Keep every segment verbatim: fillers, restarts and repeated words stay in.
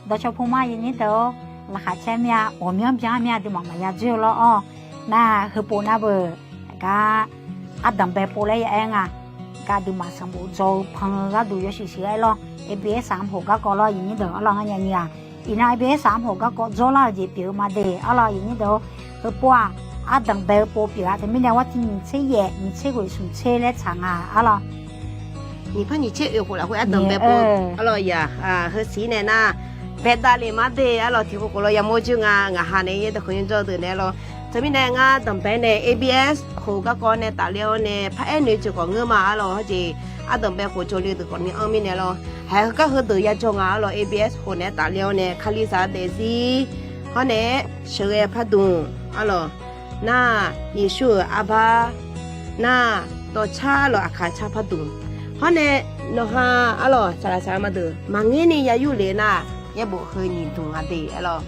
Dawqcawq puma yawnyir deuq-or, laqkhaq caer mir-a, ghawqmyanr byan mir-a, aqduimaf maqya dzoer-eu lawr-awr. Nar heupov nar beu, gar ardanq bae pov laer ya aer nga. Gar aqduimaf sanqbof dzaw-eu pan-eu gharduq yawshuif shuif-aer lawr, A B S saq-anr hoq garkawv lawr yawnyir deuq arlawr ngar nya nyi-aq. Iqnan A B S saq-anr hoq garkawv dzawrlar-euq jeq pyeuf-eu ma de arlawr yawnyir deuq-or. Heupov-aq, ardanq bae-eu pov pyeuf-a. Teumirnae war tiq nyiq tser yaef nyiq tser ghoeq smq tser laer tsaq nga arlawr. Nyiq par nyiq tser oeq khof lafkhoer ardanq bae pov arlawr ya. Heusiq nae nar, baedav le ma de arlawr, tiq khof khof lawr yamawr joer nga. Ngaq ha nae yaer dawqkawq nymr jawr deuq nae arlawr. Teumirnae ngar danqbae nae A B S hoq garkawv nae tafler-awr nae par aer noeq-eu jeq khawf ngeur ma arlawr. Hawjeq ardanq bae khof jawrle deuq khawf ni anr mirnae lawr, haiq heugar heudeuq ya jawr nga arlawr. A B S hoq nae tafler-awr nae kalizaq daefzir hawr nae sheuqghae pardmq arlawr, nar Yeqsur-euq arbar, nar dawqcar arlawr aqkaq car pardmq hawr nae nawqha arlawr saqlaq saqlaq ma deuq maqngeur ni ya yur le nar, yaerbof heu nyiq dmq nga de arlawr.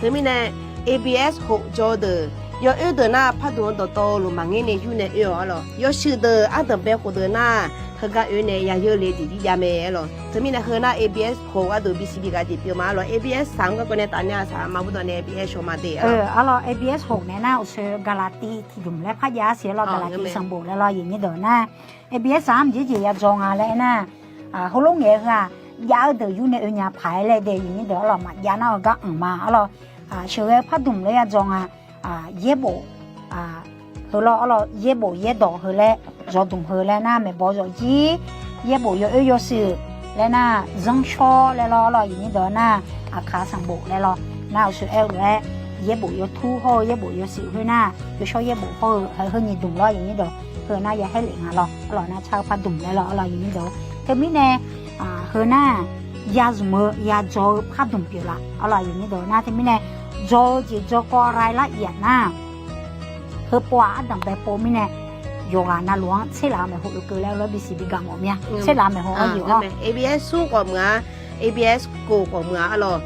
Teumirnae A B S hoq jawr-eu deuq, yawoer deuq nar pardmq-eu dawqtawvluf maqngeur ni yur nae oe-awq arlawr. Yawshuif deuq ardanq bae khof deuq nar, heugar oe nae ya yur le jeq jir jav mae arlawr. Teumirnae heu nar A B S hoq gharduq B C B gaq jeq pyeuf ma arlawr. A B S saq-anr garkawv nae tafler-a saqlaq ma burdawq nae A B S shawq ma de arlawr. Arlawr A B S hoq nae nar uqsoe Gaqlaqtiv tiqdmq laer par jav-a siq arlawr. Gaqlaqtiv sanqbof laer lawr yawnyir deuq nar, A B S saq-anr jeq jeq ya dzaw nga laer aernar, heulof ngaeq-eu heu-aq, jav-eu deuq yur nae oe nya paq-aer laer de yawnyir deuq arlawr. Maqjav nar-eu gar anq ma arlawr. Sheuqghae-eu pardmq laer ya dzaw nga. Yaerbof heu lawr arlawr, yaerbof yaerdawq heu laer, zawqdmq heu laer nar maeqbaw zawqjir, yaerbof yawoer yawshuif laer nar, zanrshawr laer lawr arlawr yawnyir deuq nar, aqkaq sanqbof laer lawr nar uqsoe aer-eu lof-aer, yaerbof yawtur hawr-eu yaerbof yawshuif khoer nar, yawshawr yaerbof hawr-eu haiq heu nyiq dmq lawr yawnyir deuq, heu nar ya haer lef nga lawr arlawr nar car-eu pardmq laer lawr arlawr yawnyir deuq. Teumirnae heu nar ya zmq-eu ya dzaw-eu pardmq pyeuf laf arlawr yawnyir deuq nar. Teumirnae dzaw-eu jeq dzaw kawv rai lar iq-aq nar, heupov-aq ardanq bae pov mirnae, yawqghaq navluf-anr tserlaf-eu maeqhu oekeuv laer lawr B C B gaq mawf mir-a. Tserlaf-eu maeqhu-anr yawq-awr A B S smr khawf meuq-a, A B S kof khawf meuq-a arlawr.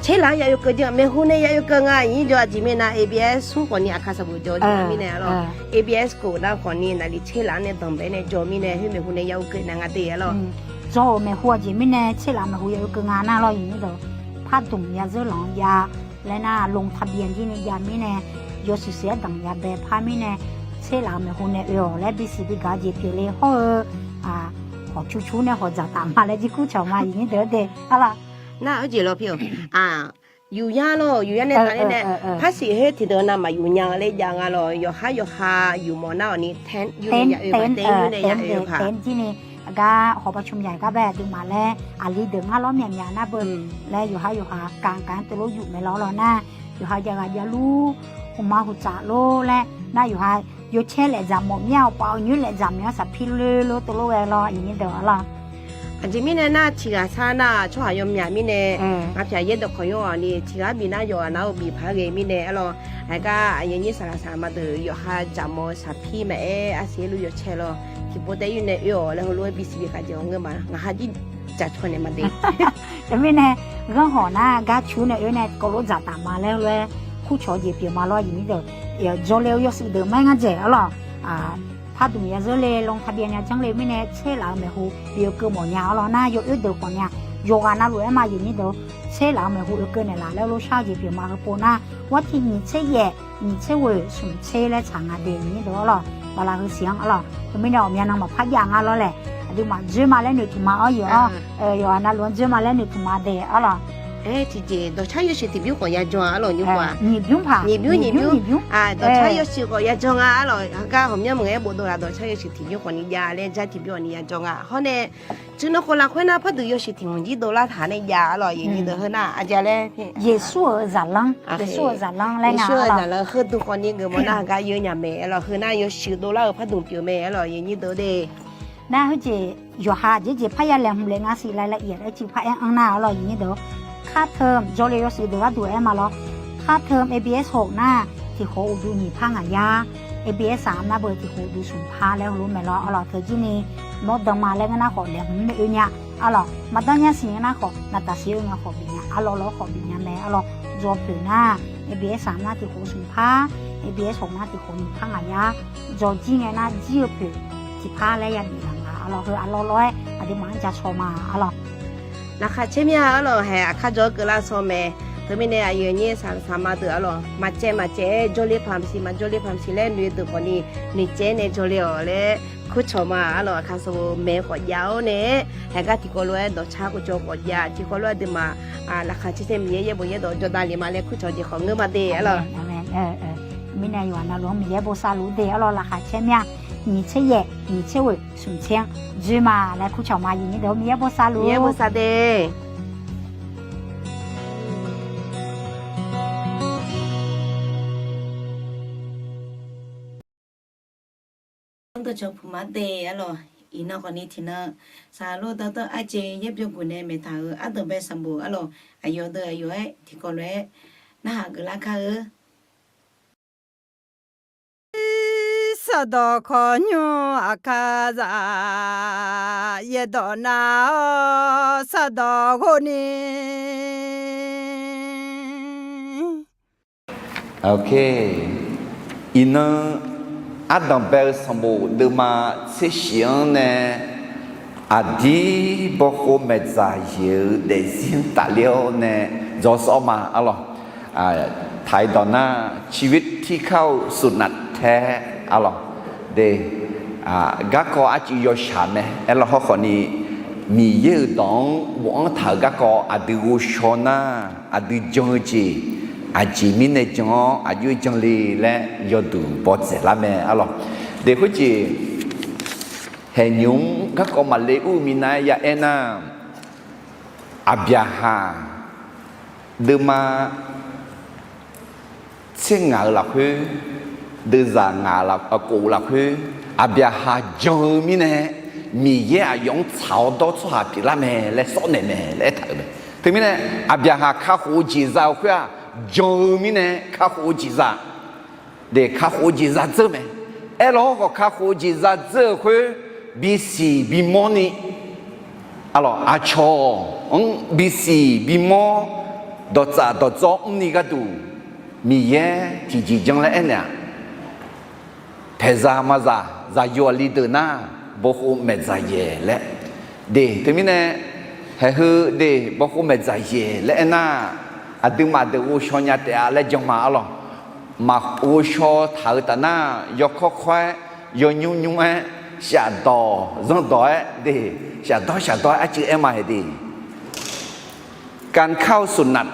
Tserlaf-anr ya oekeuv jir-aq maeqhu nae ya oekeuv nga. Aqnyir jawr aqjeq mirnae A B S smr khawf ni aqkaq sanqbof jawr jir-a mirnae arlawr. A B S kof nar khawf ni naqli tserlaf-anr nae danqbae nae jawr mirnae khoer maeqhu nae ya oekeuv naeq nga de arlawr. Dzaw-euq maeqhu aqjeq mirnae tserlaf-eu maeqhu ya oekeuv nga nar lawr yawnyir deuq. Pardmq ya zeur lanq jav laer nar, ลงทะเบียน jir ni jav mirnae, yawshuif shuif-aer danq ya bae par mirnae, tserlaf-eu maeqhu nae oe-awq laer B C B gaq jeq pyeuf le hawr-eu, hawq cu cu nae hawq dzaqtaf ma laer jir kur cawq ma yawnyir deuq-aer de arlawr. Nar-eu jeq lawr pi-awq. Yuqyar lawr, yuqyar nae tafler nae, parsiq her tiqdeuq navmaqyuf nya laer jav nga lawr. Yawqhar yawqha yufmawf nar-awq ni ten yur nae ya oe paq, ten yur nae ya oe paq, ten jir ni gar hawq ba cmq yaq gar bae aqduimaf laer aqli deuq ngar lawr myaq myaq nar beu laer yawqhar yawqha kaq kaq-anr teulof yuf mae lawr lawr nar, yawqha jav ghaq javlur, hmqma huqtsaf lor laer nar yawqha yawcaer laef dzaq mawf mir-a, awqpaf awqnyoer laef dzaq mawf-a, saqpir loer loer teulof ghae lawr yawnyir deuq arlawr. Aqjeq mirnae nar tiq ghaq sar nar tsawrhaq yawmyaq mirnae, ngaq pyaq yaer dawqkawq yawr-awq ni tiq ghaq bif nar yawqghaq nar-eu bif paq-aer ghae mirnae arlawr. Aqgar aqyawf nyir saqlaq saqlaq ma deuq yawqha dzaq mawf-eu saqpir maqaer arsiq-aer luf yawcaer lawr. Tiqpov taef yur nae oe-awq laer heulof-aer B C B gaq jeq-awr ngeur ma, ngaq ha jir dzaq caw naeq ma de. Teumirnae, ghanrhawq nar gar cu nae oe nae kawvlof dzaqtaf ma laer heulof-aer kurcawq jeq pyeuf ma lawr yawnyir deuq. Jawrle-eu yawshuif deuq maqaer ngar dzaeq arlawr. Pardmq ya zeur le, ลงทะเบียน ya janr le mirnae tserlaf-eu maeqhu bi oekeuv mawfnya arlawr nar, yawoer deuq khawf ni-a, yawqghaq navluf-aer ma yawnyir deuq, tserlaf-eu maeqhu oekeuv naeqlaf laer heulof shar-eu jeq pyeuf ma heupov nar, war tiq nyiq tser yaef nyiq tser ghoeq smq tser laer tsaq nga de yawnyir deuq arlawr. Bala heusiq-anr arlawr. Teumirnae ghawqmya nan maqpar jav nga lawr laer, aqduimaf dzoer ma laer noeqtmq ma-awr yawq-awr, yawqghaq navluf-anr dzoer ma laer noeqtmq ma de arlawr. Aer tiqjeq dawqcar yawshuif tiqbymr khawf ya jawr-a arlawr nymr khawf-a. Nyiq bymr paq, nyiq bymr nyiq bymr. Dawqcar yawshuif khawf ya jawr nga arlawr. Heugar ghawqmyanr maqaer bofdov laf dawqcar yawshuif tiqbymr khawf ni jav laer jar tiqbymr-awq ni ya jawr nga. Hawr nae, tsuif nan khawf lafkhoer nar pardmq yawshuif tiq hmq jir dovlar taq nae jav arlawr yawnyir deuq heunar aqja laer. Yeqsur-euq zaqlanr, Yeqsur-euq zaqlanr laer nga arlawr. Heudm khawf ni geufmawf nar heugar yeu nya mae arlawr. Heunar yawshuif dovlar-euq pardmq pyeuf mae arlawr yawnyir deuq de. Nar heujeq yawqha jeqjeq parya laeqhmq le nga siq laer laer iq-aer civ par-aer anr nar arlawr yawnyir deuq. Kharteum jawrle yawshuif deuq gharduq aer ma lawr. Kharteum A B S hoq nar tiq khof uqduq nyiq par ngaq yar, A B S saq-anr nar beu tiq khof uqduq smq par laer heulof mae lawr arlawr. Teujir ni nawr dan ma laer ngeur nar khawf laeqhmq nae oe nya arlawr. Maqdan nya siq ngeur nar khawf naqtaf siq-eu nga khawf bif nya arlawr lawr khawf bif nya mae arlawr. Dzaw poeq nar A B S saq-anr nar tiq khof smq par, A B S hoq nar tiq khof nyiq par ngaq yar, dzaw jir ngae nar jir-eu poeq tiq par laer ya bif laf nga arlawr. Heu arlawr lawr-aer aqduimaf-anr ja shaw ma arlawr. Laqkhaq caer mya arlawq, haeq aqkar jawr-eu keuvlar saw mae. Teumirnae aqyuif aqnyir saqsaqma deuq arlawq, maqcaev maqcaev-aer jawrler paq maqsiq, maqjawrler paq maqsiq laer noeq-eu deuq khawfni noeqcaev nae jawrle-awq laer kurcawq ma arlawq. Aqkar sanqbof maeq khawf jav-awr nae, haeq gar tiqkawv lof-aer dawqcar khovcawv khawf jav, tiqkawv lof-aer aqduimaf laqkhaq caer caer Miqyaer yaerbof yaerdawq jawrda le ma laer kurcawq jeq khawf ngeur ma de arlawq. Mirnae yawqha navluf-anr Miqyaer bosav luf de arlawq. Laqkhaq caer mya, nyiq tser yaef, nyiq tser ghoeq, smq tser-anr dzoer ma laer kurcawq ma. Aqyuif aqnyir deuq-anr Miqyaer bosav luf, Miqyaer bosav de. Dawrcawq puq ma de arlawq. Iqnan khawfni tiqnan saqlor dawrdanr arjeq yaer byov guf nae maeqtaq-euq ardanqbae sanqbof arlawq, aqyawf deuq aqyawf-aer tiqkawv lof-aer narhaq geuflar kar-eu. Sardawq khawqnymr aqkar zaq, yaerdawq nar-awr sardawq ghov ni. Ok. Iqnan ardanqbae-eu sanqbof deuvma tser shif-anr nae, aqdir bawkhov maeqdzaq yaeq-eu daefzir-anr tafler-awr nae dzawsawr ma arlawq. Taq-iq dawq nar, ชีวิตที่เข้าสู่นัดแท้ arlawq. De, garkawv arcuiv yawshaq mae. Aerlawq hawrkhawfni, Miqyaer-euq dawq-anr bofanr taq-euq garkawv aqdui ghovshaw nar, aqdui jan-eu jeq aqjeq mirnae jan-awr aqjox-aer jan le laer yawduq bawdzaeq lar mae arlawq. De, khoerjeq haeqnymr garkawv maqle ur-eu minav-aer ya aer nar, Aqbyaqhaq deuvma tser ngaq-eu lafkhoer, deuvzaq ngaq-eu laf-, kof-eu lafkhoer, Aqbyaqhaq jan-eu mirnae, Miqyaer aqyawf-anr tsaq-awr dawr tsawrhaq pyeuflar mae laer sawr naeq mae laer aertaq-euq mae. Teumirnae, Aqbyaqhaq kakhof-eu jeq za-eu khoer-aq, jan-eu mirnae kakhof-eu jeq za. De, kakhof-eu jeq za dzeur mae. Aerlawq hawrkhawf kakhof-eu jeq za dzeur-euq khoer, bisiq bimawr ni, arlawq, aqcawq-anr bisiq bimawr, dawqtsaf dawqdzawr mrni gharduq, Miqyaer tiqjeq janr laer aernaeq-aq, paeqzaq maqzaq zaqyo aqli deuq nar, bawkhov maeqdzaq yaeq laer. De, teumirnae, haeq heu de, bawkhov maeqdzaq yaeq laer aernar, aqduimaf deuq ghovshaw nya taef-a laer jan ma arlawq. Maqghovshaw taq-eu taf nar, yawkawr kawr-aer, yawnymr nymr-aer, shafdawq zanrdawq-aer de, shafdawr shafdawr-aer arcuiv aer ma haeq de. การเข้าสู่นัด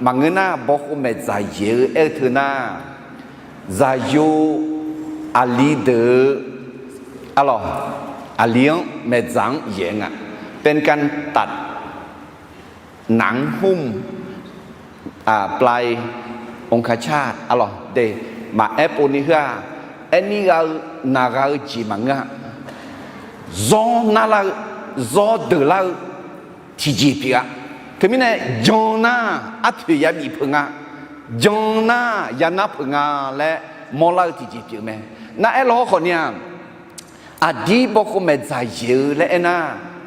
maqngeur nar, bawkhov maeqdzaq yaeq-eu aer-eu teu nar, zaqyo aqli deuq-eu, arlawq, aqli-anr maeqdzaq-anr yaeq-eu nga. เป็นการตัดหนังหุ้ม ปลายองคชาต arlawq de, maqaer pov ni heu-aq, aer nir gha-eu naq gha-eu jeq maqngeur-a. Zawr narlar-eu, zawr deuqlar-eu tiqjeq pyeuf-a. Teumirnae jan nar arpoeq ya bif peuq nga, jan nar ya nar peuq nga laer mawrlar-eu tiqjeq pyeuf mae. Nar aerlawq hawrkhawf ni-aq, aqdir bawkhov maeqdzaq yaeq-eu laer aernar,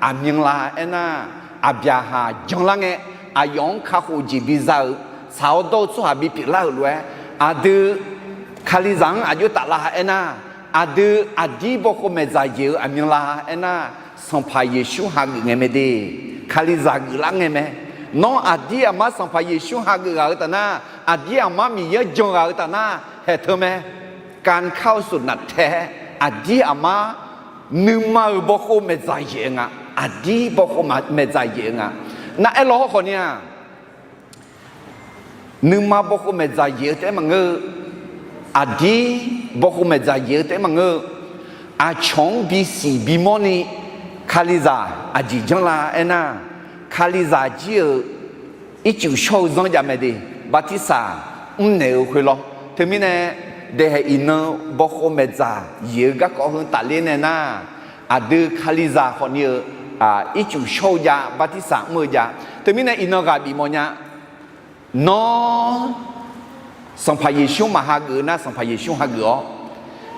aqmyanlav aernar, Aqbyaqhaq janlar ngae, aqyawf-anr kakhof jeq biza-eu, tsaq-awr dawr-eu tsawrhaq bipyeuf lar-euq lof-aer, aqdui Kalizaq-anr aqjox taflar aernar, aqdui aqdir bawkhov maeqdzaq yaeq-eu aqmyanlav aernar, Sanqpaq Yeqsur hageuf ngae mae de. Kalizaq geuflar ngae mae. Nawr aqdir aqmar Sanqpaq Yeqsur hageuf ghaq-eu taf nar, aqdir aqmar Miqyaer-anr jan ghaq-eu taf nar, haeq teu mae. การเข้าสู่นัดแท้ aqdir aqmar nuima-euq bawkhov maeqdzaq yaeq-eu nga. Aqdir bawkhov maeqdzaq yaeq-eu nga. Nar aerlawq hawrkhawf ni-aq, nuima bawkhov maeqdzaq yaeq-eu taef-aer maqngeur-eu, aqdir bawkhov maeqdzaq yaeq-eu taef-aer maqngeur-eu, aqcawq-anr bisiq bimawr ni Kalizaq aqjeq janrlar aernar, Kalizaq jir-euq ircuf shawr-eu zanr jav mae de, bartirsaq mrnaeq-eu khoerlawr. Teumirnae, daehaeq iqnan bawkhov maeqdzaq yaeq-eu garkawv heu tafler nae nar, aqdui Kalizaq khawfni-eu ircuf shawr-eu jav, bartirsaq mr-eu jav. Teumirnae iqnan ghaq bif mawf nya. Nawr, Sanqpaq Yeqsur maq hageuf nar, Sanqpaq Yeqsur hageuf-awr,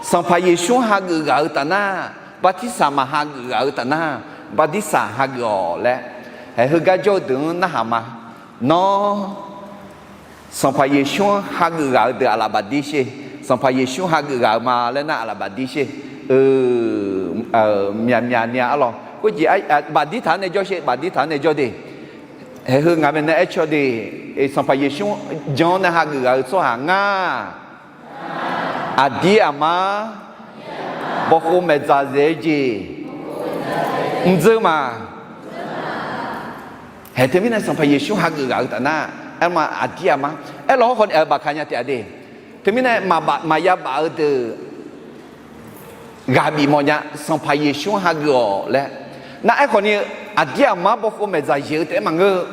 Sanqpaq Yeqsur hageuf ghaq-eu taf nar, bartirsaq maq hageuf ghaq-eu taf nar, bartirsaq hageuf-awq laer, haeq heugar jawr-eu deuq-anr narhaq ma. Nawr, Sanqpaq Yeqsur-anr hageuf ghaq-eu deuq aqlaf bafdir sher. Sanqpaq Yeqsur hageuf ghaq-eu ma laer nar aqlaf bafdir sher. Myaq myaq ni-a arlawq. Khoerjeq bafdir taq-anr nae jawr sher, bafdir taq-anr nae jawr de. Haeq heu ngaq bae nae aer caw de, Sanqpaq Yeqsur jan-anr nae hageuf ghaq-eu tsawrhaq ngar, aqdir aqmar bawkhov maeqdzaq zaeq-eu jeq mrdzeur ma. Haeq teumirnae Sanqpaq Yeqsur hageuf ghaq-eu taf nar, aerma aqdir aqmar aerlawq hawrkhawf ni aqyawf bafka nya taef-a de. Teumirnae maqya baf-eu deuq ghaq bif mawfnya, Sanqpaq Yeqsur-anr hageuf-awq laer. Nar aerkhawf ni-eu, aqdir aqmar bawkhov maeqdzaq yaeq-eu taef-aer maqngeur-eu,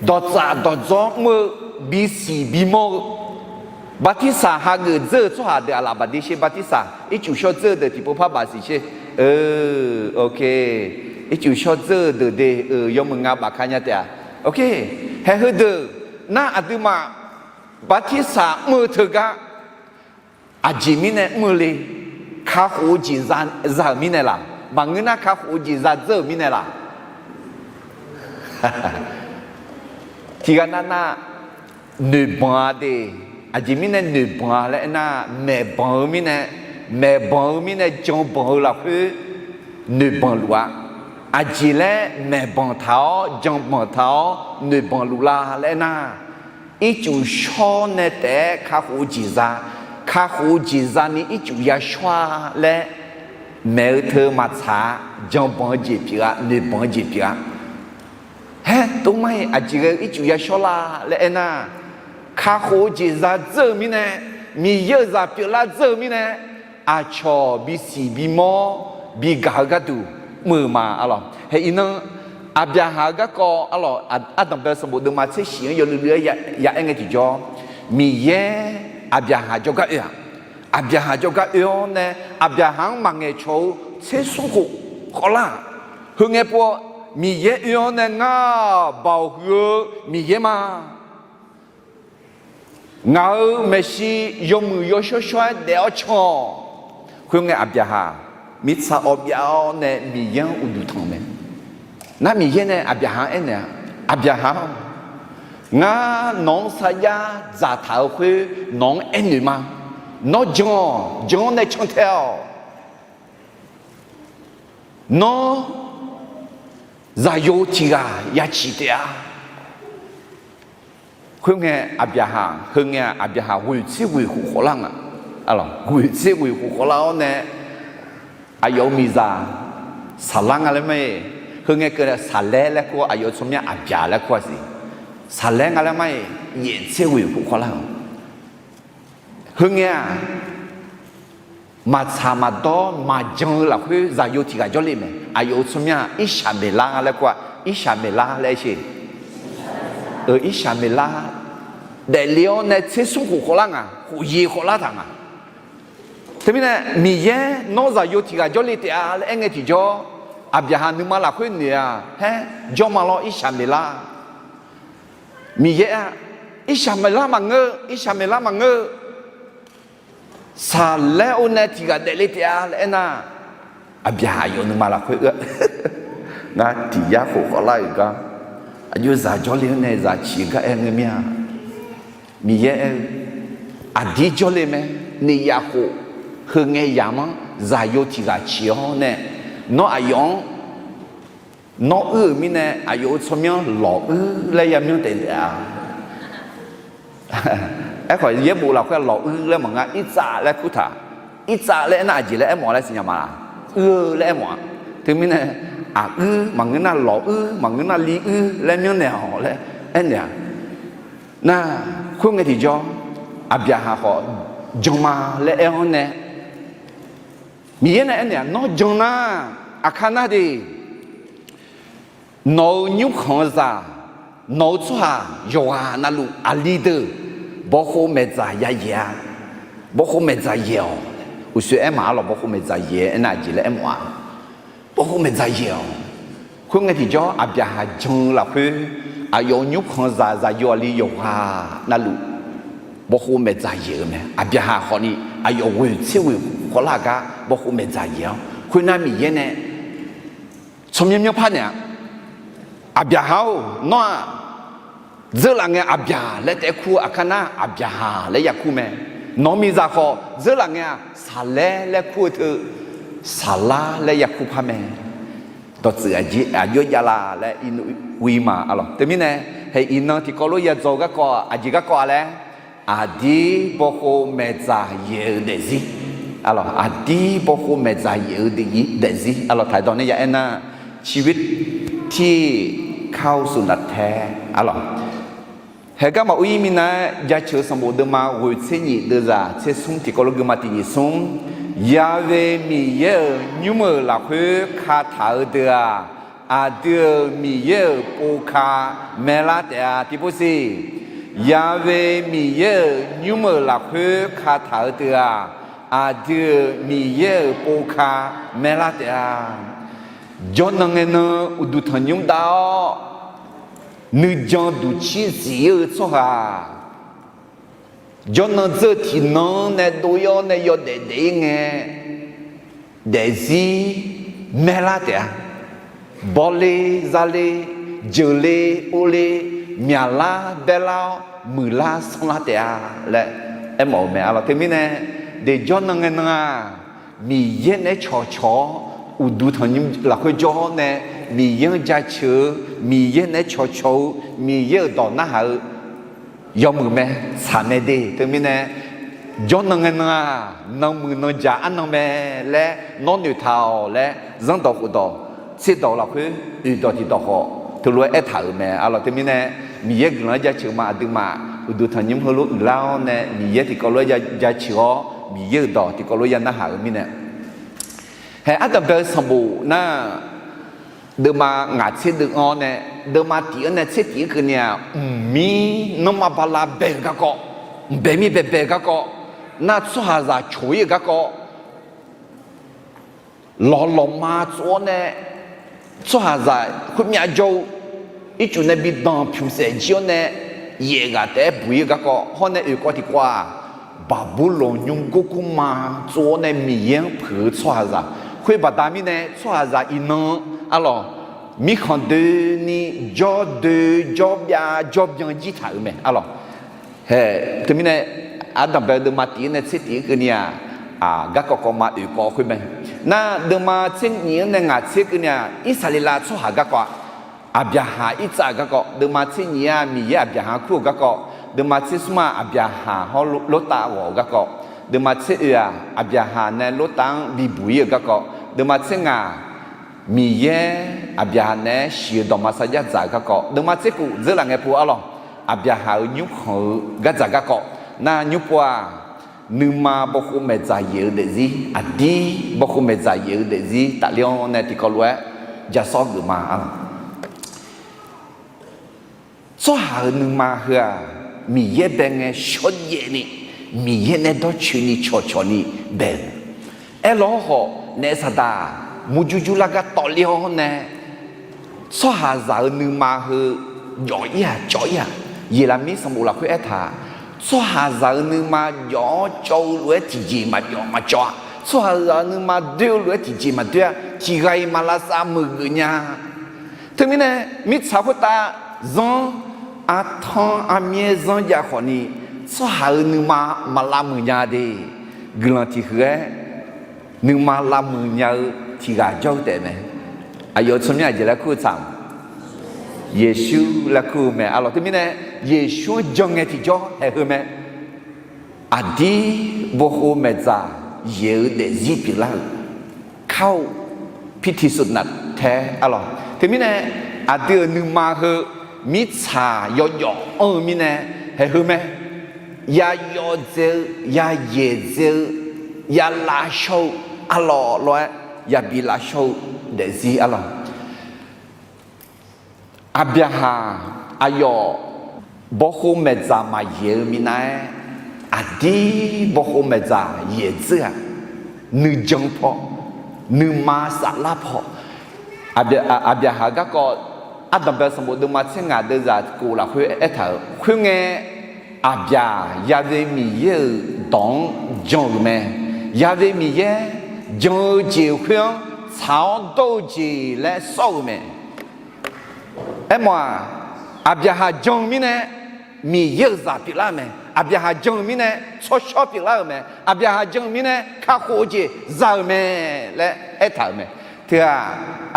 dawqtsaf dawqdzawr mr-eu, bisiq bimawr-eu, bartirsaq hageuf dzeur-eu tsawrhaq deuq aqlaf baf de sher. Bartirsaq ircuf shawr dzeur-eu deuq tiqpov par baf siq sher. Ircuf shawr dzeur-eu deuq de, yawmuiq nga bafka nya taef-a. Haeq heudeuq nar aqduimaf bartirsaq mr-eu teugar aqjeq mirnae mr-eu le? Kakhof-eu jeq za-euq mirnae laq? Maqngeur nar kakhof-eu jeq za dzeur-euq mirnae laq? Tiqghaq navnav noeqbanq-a de. Aqjeq mirnae noeqbanq-a laer aernar, maeqbanq-eu mirnae, maeqbanq-eu mirnae janbanq-eu lafkhoer noeqbanq luf-a. Aqjeq laer maeqbanq taq-awr janbanq taq-awr noeqbanq luf la laer aernar, ircuf shawr nae taef-aer kakhof-eu jeq za, kakhof-eu jeq zani ircuf ya shawr-a laer maeq-eu teu maqtsaq-a. Janbanq-eu jeq pyeuf-a, noeqbanq-eu jeq pyeuf-a. Haer, tov mar-iq aqjeq ghae-eu ircuf ya shawr la laer aernar, kakhof-eu jeq za dzeur-eu mirnae, Miqyaer-euq zaq pyeuflar dzeur-eu mirnae, aqcawq bisiq bimawr bigaq-eu gharduq mr-eu ma. Arlawq, haeq iqnan Aqbyaqhaq-eu garkawv arlawq, ardanq bae sanqbof deuvma tser shif-anr yawluiv luiv-aer ya aer ngae tiqjawr, Miqyaer Aqbyaqhaq jawrgar oe-aq, Aqbyaqhaq jawrgar oe-awr nae, Aqbyaqhaq-anr maqngaeq cawq-eu tser smr khof khawvlar-aq, heungae pov-awr Miqyaer oe-awr nae ngar-aq, Baoq huiq-eu Miqyaer ma. Ngaq-euq maeqshi yawmuiq yawshawr shawr-aer daef-awr can-awq. Khoerngae Aqbyaqhaq mirtsa awv byav-awr nae Miqyaer-anr uqduq tanq mae. Nar Miqyaer nae Aqbyaqhaq-anr aernaeq-a, Aqbyaqhaq-awr, ngar nawq-anr sarjax dzaqtaq-euq khoer nawq-anr aernoeq ma. Nawr jan-awq, jan-awr nae cantae-awq. Nawr zaqyo tiq ghaq ya ciq taef-a. Khoerngae Aqbyaqhaq, heungae-aq Aqbyaqhaq ghoeq tser ghoeq khof khawvlar nga. Ghoeq tser ghoeq khof khawvlar-awr nae, aqyawf-euq miqzaq Saqlar nga laer ma-iq, heungae keuv nae Saqlaer laer kur-awr, aqyawf-euq tsawrmyanr Aqbyaq laer kur-a siq. Saqlaer nga laer ma-iq, yaef tser ghoeq khof khawvlar-awq. Heungae-aq, maqtsaq maqdawr maqjan-eu lafkhoer zaqyo tiq ghaq jawrle mae. Aqyawf-euq tsawrmyanr-aq Irshaqmeqlar laer kur-a. Irshaqmeqlar laer sher. Irshaqmeqlar daefle-awr nae tser smr khof khawvlar nga, khof yif khawvlar taq nga. Teumirnae Miqyaer nawr zaqyo tiq ghaq jawrle taef-a laer aer ngae tiqjawr, Aqbyaqhaq nuima lafkhoer noeq-a, haer, jawr ma lawr Irshaqmeqlar. Miqyaer-aq, Irshaqmeqlar maqngeur, Irshaqmeqlar maqngeur, Saqlaer-or nae tiq ghaq daefle taef-a laer aernar, Aqbyaqhaq aqyawf nuima lafkhoer oe-a, ngar tiq yar khof khawvlar-euq gar, aqjox zaq jawrle-awr nae zaq ciq-eu gar aer ngeur mir-a. Miqyaer aer-eu, aqdir jawrle mae, ni yaf khof, heungae yamq-anr zaqyo tiq ghaq ciq-awr nae, nawr aqyawf-anr nawr uir-euq mirnae aqyawf-euq tsawrmyanr lawquir laer yamyanr taef taef-a. Aerkhawf yaerbof lafkhoer lawquir laer maqnga, irtsav laer kurtaq. Irtsav laer aernar aqjeq laer aermawf laer siqnya ma laq? Uir-eu laer aermawf-a. Teumirnae, aquir maqngeur nar lawquir, maqngeur nar liuir laer myanrnaeq-awq laer aernaeq-a. Nar, khoerngae tiqjawr, Aqbyaqhaq khawf jan ma laer aer-awr nae, Miqyaer nae aernaeq-a, nawr jan nar, aqkar nar de, nawq-euq nymrkhanq-eu zaq, nawq-euq tsawrhaq yawqghaq navluf aqli deuq bawkhov maeqdzaq ya yaeq-a. Bawkhov maeqdzaq yaeq-awq. Uqshoe aer maq-ar lawq, bawkhov maeqdzaq yaeq aernar aqjeq laer aermawf-a. Bawkhov maeqdzaq yaeq-awq. Khoerngae tiqjawr Aqbyaqhaq jan-eu lafkhoer, aqyawf-euq nymrkhanq zaq zaqyo aqli yawqghaq navluf bawkhov maeqdzaq yaeq-eu mae. Aqbyaqhaq khawfni aqyawf ghoeq tser ghoeq khawvlar gar bawkhov maeqdzaq yaeq-awr, khoernar Miqyaer nae tsawrmyanr myanrpar naeq-a, Aqbyaqhaq-or, nawr-aq, dzeurlaf ngae Aqbyaq laer taef-aer kur-eu, aqkar nar Aqbyaqhaq laer yakur mae. Nawq-euq miqzaq khawf dzeurlaf ngae-aq, Saqlaer laer kur-eu teu, Saqlar laer yakur par mae. Dawqtsuif aqjox jav la laer irnu ur-ir ma. Arlawq, teumirnae, haeq iqnan tiqkawv lof ya dzaw-eu garkawv-aq, aqjeq garkawv-a laer, aqdir bawkhov maeqdzaq yaeq-eu daefzir. Arlawq, aqdir bawkhov maeqdzaq yaeq-eu daefzir. Arlawq, taqdawq nae ya aernar, ชีวิตที่เข้าสู่นัดแท้. Arlawq, haeq garma ur-ir minav-aer jaceuq-eu sanqbof deuvma ghoeq tser nyif deuvzaq tser smr tiqkawv lof geufma tiq nyif smr, Ya'we Miqyaer-euq nymr-euq lafkhoer kataq-eu deuq-aq, aqdui-euq Miqyaer-euq pov ka maerlar taef-a. Tiqpov siq, Ya'we Miqyaer-euq nymr-euq lafkhoer kataq-eu deuq-aq, aqdui-euq Miqyaer-euq pov ka maerlar taef-a. Jawrnan ngae nan uqduq tanqnymr dav-awr, nuijan duqcir zif-eu tsawrhaq, jawrnan dzeur-eu tiqnan-anr nae dov-ir-awr nae yawdaef daef-ir ngae, daefzir maerlar taef-a. Bawle, zale, jeuqle, orle, myaqlar, baerlar-awr, muiqlar sanrlar taef-a laer aermawf-eu mae. Arlawq, teumirnae, daeq jawrnan ngae nan-aq, Miqyaer naeq-aer cawqcawq-awr, uqduq tanqnymr lafkhoer jawr-awr nae, Miqyaer-anr jaceuq-eu, Miqyaer naeq-aer cawqcawq-eu, Miqyaer-euq dawq narhaq-eu yawmuiq mae, tsaq mae de. Teumirnae, jawrnan ngae nan-aq, nanmuiq nanjaq arnan mae laer nawr noeqtaq-awq laer, zanrdawq khofdawq tserdawq lafkhoer oeqdawq tiqdawq khawf teulof-aer aertaq-euq mae. Arlawq, teumirnae, Miqyaer guiqlanq-anr jaceuq ma aqduimaf uqduq tanqnymr heulof uiqlar-awr nae, Miqyaer tiqkawv lof-aer ya, jaceuq-awr, Miqyaer-euq dawq tiqkawv lof ya narhaq-eu mirnae, haeq ardanq bae-eu sanqbof nar, deuvma ngaq tser deuv-anr nae, deuvma tiq-anr nae tser tiq-anr keuvni-aq, mqmir nanrma bala bae-euq garkawv, mqbae mir baebae-eu garkawv, nar tsawrhaqzaq coq-ir-euq garkawv, lawqlawqma tsov-awr nae, tsawrhaqzaq khoermyav jawr-eu ircuf nae bi danq pyuq saef jir-awr nae, yaef ghaq taef-aer buq-ir-eu garkawv hawr nae oeqkawv tiqkawv-aq, Baqburlawq nymr gorgurma tsov-awr nae Miqyaer-anr puiq-eu tsawrhaqzaq. Khoer baqda mirnae tsawrhaqzaq iqnan, arlawq, mirkhanq doeni jawr doe jawr byav jawr byan jir taq-euq mae. Arlawq, haeq teumirnae, ardanq bae-eu deuvma tiq-anr nae tser tiq-anr keuvni-aq, garkawv kawv ma oeqkawv khoer mae. Nar deuvma tser nyif-anr nae ngaq tser keuvni-aq, Irsaqleqlav tsawrhaq garkawv-a, Aqbyaqhaq Irtsav-euq garkawv, deuvma tser nyif-aq Miqyaer Aqbyaqhaq-anr kur-euq garkawv, deuvma tser smr-aq Aqbyaqhaq hawr Lortav ghawq-euq garkawv, deuvma tser oe-aq Aqbyaqhaq nae Lortav-anr bibuq-ir-euq garkawv, deuvma tser ngaq Miqyaer Aqbyaqhaq naeq-aer shiq-eu dawqma sarjax dzaq-eu garkawv, deuvma tser kuf dzeurlaf ngae pu arlawq, Aqbyaqhaq-euq nymrkhanq-eu gardzaq garkawv nar nymr pov-aq, nuima bawkhov maeqdzaq yaeq-eu daefzir, aqdir bawkhov maeqdzaq yaeq-eu daefzir tafler-awr nae tiqkawv lof-aer jasawr geuf ma arlawq. Tsawrhaq-euq nuima heu-aq, Miqyaer bae ngae shawrjaev ni, Miqyaer nae dawrcoeni cawqcawq ni bae-euq. Aerlawr khawf naef saqdaq murjur jurlar gar tawvler-awr nae, tsawrhaqzaq-euq nuima heu jawf-ir-aq cawv-ir-aq, Yeqlaqmir sanqbof lafkhoer aertaq, tsawrhaqzaq-euq nuima jawf-awr cawv-eu lof-aer tiqjeq maqjawf maqcawv-a. Tsawrhaqzaq-euq nuima doer-eu lof-aer tiqjeq maqdoer-a. Tiqghaq-iq maq lavsav meuq geuf nya. Teumirnae, mirtsaq khoertav zanr, artanr armyaer zanr jav khawfni, tsawrhaq-euq nuima maq lavmuiq nya de. Guiqlanq tiq huiq-aer nuima lavmuiq nya-eu tiqghaq jawr-eu taef mae. Aqyawf-euq tsawrmyanr aqjeq laer kur-eu tsaq-a? Yeqsur laer kur-eu mae. Arlawq, teumirnae, Yeqsur-anr jan ngae tiqjawr haeq heu mae. Aqdir bawkhov maeqdzaq yaeq-eu daefzir pyeuflar-euq, เข้าพิธีสมรสนัดแท้ arlawq. Teumirnae, aqdui-euq nuima heu mirtsaq yawjawf anr-eu mirnae haeq heu mae. Yayawv dzae-eu, yayaeq dzae-eu, yalavshawr-eu, arlawq lof-aer yabi lavshawr-eu daefzir arlawq. Aqbyaqhaq aqyawf bawkhov maeqdzaq maqyaeq-eu minav-aer, aqdir bawkhov maeqdzaq yaeq dzeur-aq, nuijan paw, nuima saflar paw, Aqbyaqhaq garkawv ardanqbae sanqbof deuvma tser ngaq deuvzaq kof lafkhoer aertaq-euq khoerngae, Aqbyaq Ya'we Miqyaer-euq dawq-anr jan-euq mae. Ya'we Miqyaer jan-eu jeq khoer-anr tsaq-awr dawr-eu jeq laer sawr-euq mae. Aermawf-aq, Aqbyaqhaq jan-eu mirnae Miqyaer-euq zaq pyeuflar-euq mae. Aqbyaqhaq jan-euq mirnae tsawrshawr pyeuflar-euq mae. Aqbyaqhaq jan-eu mirnae kakhof-eu jeq za-euq mae laer aertaq-euq mae. Teu-aq,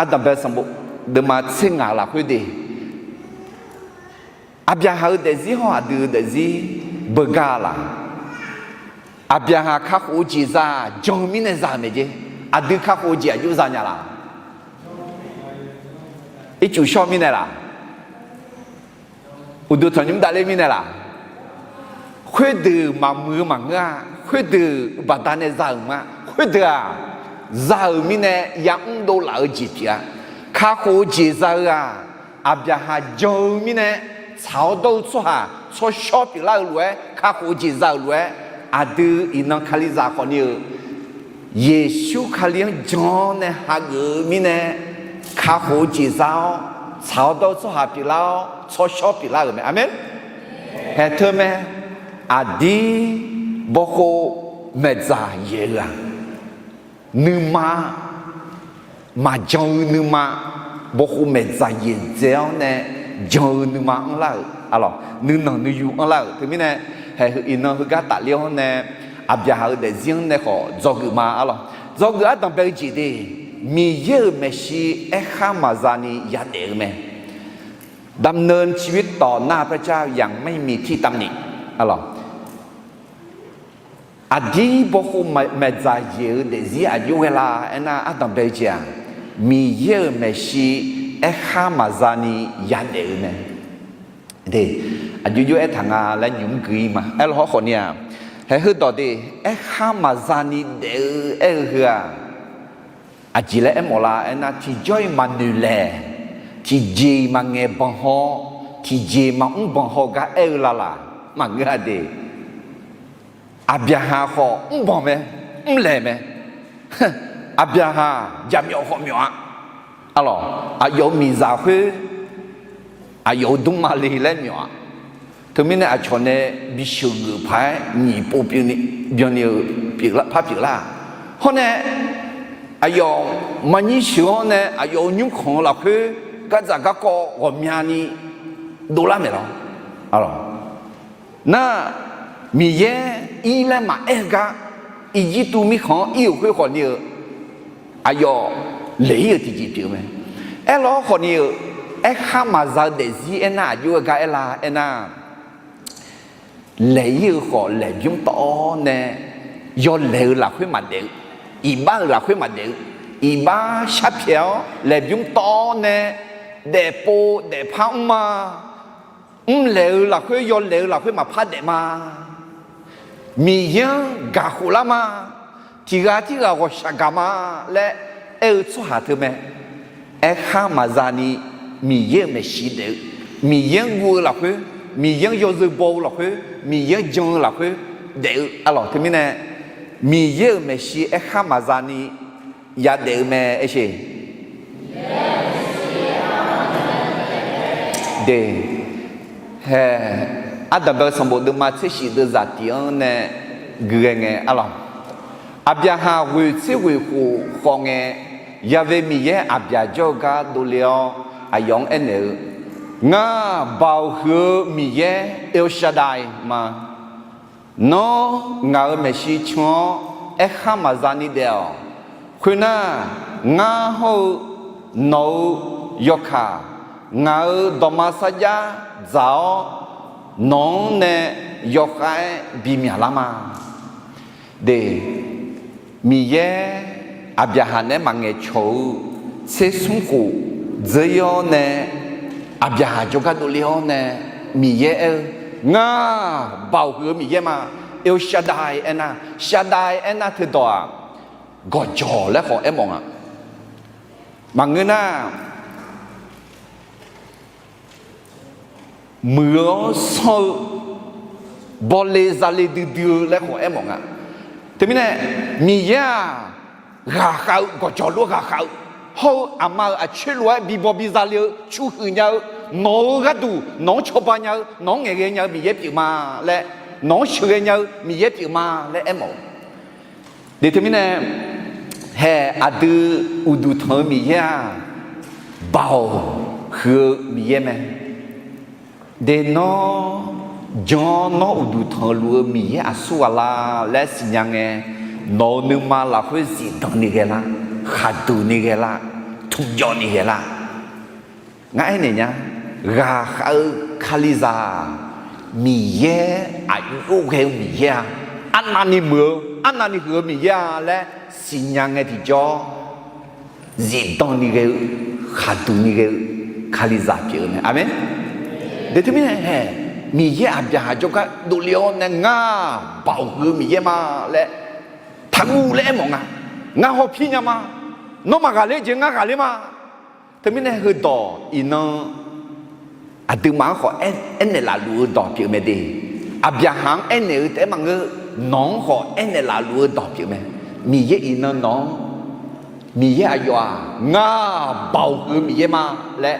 ardanqbae sanqbof deuvma tser ngaq lafkhoer de, Aqbyaqhaq-euq daefzir hawr aqdui-euq daefzir beugar laq? Aqbyaqhaq kakhof-eu jeq za-aq, jan-eu mirnae za-euq maeq jer. Aqdui kakhof-eu jeq aqjox za nya laq? Ircuf shawr mirnae laq? Uqduq tanqnymr davler mirnae laq? Khoerdeuq maqmuiq-eu maqngeur-a. Khoerdeuq baqdanae za-euq ma. Khoerdeuq-aq, za-euq mirnae yamr dovlaf-eu jeq pyeuf-a. Kakhof-eu jeq za-eu-aq, Aqbyaqhaq jan-eu mirnae, tsaq-awr dawr-eu tsawrhaq tsawrshawr pyeuflar-eu lof-aer, kakhof-eu jeq za-euq lof-aer, aqdui iqnan Kalizaq khawfni-euq Yeqsur Kali-anr jan-awr nae hageuf-eu mirnae, kakhof-eu jeq za-awr, tsaq-awr dawr-eu tsawrhaq pyeuflar-awr, tsawrshawr pyeuflar-euq mae. Aqmeq. Haeq teu mae, aqdir bawkhov maeqdzaq yaeq-eu-aq, nuima maqjan-eu nuima, bawkhov maeqdzaq yaeq dzae-awr nae jan-eu nuima anrlar-euq arlawq, nuinanq nuiyu anrlar-euq. Teumirnae, haeq iqnan heugar tafler-awr nae, Aqbyaqhaq-euq daefzir-anr nae khawf dzawgeuf ma arlawq. Dzawgeuf ardanq bae-eu jeq de, Miqyaer-euq maeqshi aerkhar maqza ni yadaef-eu mae. ดำเนินชีวิตต่อหน้าพระเจ้าอย่างไม่มีที่ตำหนิ arlawq. Aqdir bawkhov maeqdzaq yaeq-eu daefzir aqjox ghae la aernar, ardanq bae-eu jeq-aq, Miqyaer-euq maeqshi aerkhar maqza ni yadaef-eu mae. De, aqjox jox aertaq nga laer nymq-mr gui-ir ma. Aerlawq hawrkhawf ni-aq, haeq heudawq de, aerkhar maqza ni daef-eu aer-eu heu-aq, aqjeq laer aermawf la aernar, tiqjawr-iq maqnoeq laeq, tiqjeq-iq maqngaeq banq haw, tiqjeq maqmr banq haw gar aer-eu lalaq maqngeur-a de. Aqbyaqhaq khawf mrbanq mae, mrlaeq mae. Aqbyaqhaq jaqmyawf khawf myawf-a. Arlawq, aqyawf-euq miqzaq khoer aqyawf-euq dmrma le laer myawf-a. Teumirnae aqcawq nae bisheuq geuf paq-aer nyiq pov byanni-euq par pyeuflar-aq, hawr nae aqyawf maqnyir sheuq-awr nae aqyawf-euq nymrkhanq-eu lafkhoer gardzaq garkawv ghawqmyani dovlar maeq lawr. Nar, Miqyaer ir laer maqaer-eu gar, Irjirtuv mirkhanq-anr ir-euq khoer khawfni-euq aqyawf laeq-ir-euq tiqjeq pyeuf-eu mae. Aerlawr khawfni-euq, aerkhar maqza-eu daefzir aernar aqjox-aer gar aer la aernar, laeq-ir-eu khawf laeq bymr tawv-awr nae yawlaeq-eu lafkhoer maqdaef-eu, iqbax-euq lafkhoer maqdaef-eu, iqbax sharpyaeq-awr laeq bymr tawv-awr nae daefpov daefpar mr ma. Mrlaeq-eu lafkhoer yawlaeq-eu lafkhoer maqpar daef ma. Miqyaer-anr gaq khof lar ma. Tiq ghaq tirghaq ghawqshaq gaq ma laer aer-eu tsawrhaq teu mae. Aerkhar maqza ni Miqyaer-euq maeqshi daef-eu, Miqyaer-anr guv-eu lafkhoer, Miqyaer-anr yawzeu baw-eu lafkhoer, Miqyaer-anr jan-eu lafkhoer daef-eu arlawq. Teumirnae Miqyaer-euq maeqshi aerkhar maqza ni yadaef-eu mae aersheq. De, hae, ardanqbae-eu sanqbof deuvma tser shif deuvzaq tiq-anr nae guiqghae ngae arlawq. Aqbyaqhaq ghoeq tser ghoeq khof khawf ngae, Yaqve Miqyaer aqbyaq jawr-eu gar dovle-awr aqyawf-anr aernaeq-eu, Ngar, Baoq huiq-eu Miqyaer El Shaddai ma. Nawr ngaq-euq maeqshi can-awr aerkhar maqza ni daef-awq. Khoernar, ngar hawr-eu nawq-euq yawkaq, ngaq-euq dawqma sarjax dzaq-awr, nawq-anr nae yawkhav-aer bimyaq lar ma. De, Miqyaer Aqbyaqhaq naeq-aer maqngaeq cawq-eu tser smr khof dzeur-ir-awr nae, Aqbyaqhaq jawrgar dovle-awr nae, Miqyaer aer-eu, Ngar, Baoq huiq-eu Miqyaer ma. El Shaddai aernar, Shaddai aernar teudawq-aq, gawqjawq laer khawf aermawf nga. Maqngeur nar, muiq-eu-awr sanr-eu, bawle zale duidui-eu laer khawf aermawf nga. Teumirnae, Miqyaer-aq, ghaqkhav-eu, gawqjawq lof-aer ghaqkhav-eu, hawr-eu aqma-euq aqcoer lof-aer bibaw biza le-eu, cu huiq nya-eu, nawq-eu gharduq nawq-anr cawba nya-eu, nawq-anr ngaeqghae nya-eu Miqyaer pyeuf ma laer, nawq-anr sheuqghae nya-eu Miqyaer pyeuf ma laer aermawf-eu. De teumirnae, hae aqdui uqduq tanq-eu Miqyaer-aq, Baoq huiq-eu Miqyaer mae. De nawr, jan-awr nawr uqduq tanqluf-eu Miqyaer aqsur ghaq la laer siqnya ngae, nawq-euq nuima lafkhoer zifdan ni ghae lar, khaqduq ni ghae lar, tmqjawv ni ghae lar. Ngar aernaeq nya. ghaqkhav-eu Kalizaq, Miqyaer aqjox ghae-eu Miqyaer-a, arnavni muiq-eu, arnavni huiq-eu Miqyaer-a laer siqnya ngae tiqjawr, zifdan ni ghae-eu, khaqduq ni ghae-eu Kalizaq pyeuf-eu mae. Aqmeq. Deuq teumirnae hae, Miqyaer Aqbyaqhaq jawrgar dovle-awr nae ngar baoq huiq-eu Miqyaer ma laer taqguv laer aermawf nga. Ngar hawpir nya ma. Nawr maqghaqler jeq ngar ghaqler ma. Teumirnae heudawq iqnan aqduimaf-anr khawf aer, aernaeq laf luf-eu dawq pyeuf mae de. Aqbyaqhaq-anr aernaeq-eu taef-aer maqngeur, nawq-anr khawf aernaeq laf luf-eu dawq pyeuf mae. Miqyaer iqnan nawq-anr, Miqyaer aqyawf-aq ngar baoq huiq-eu Miqyaer ma laer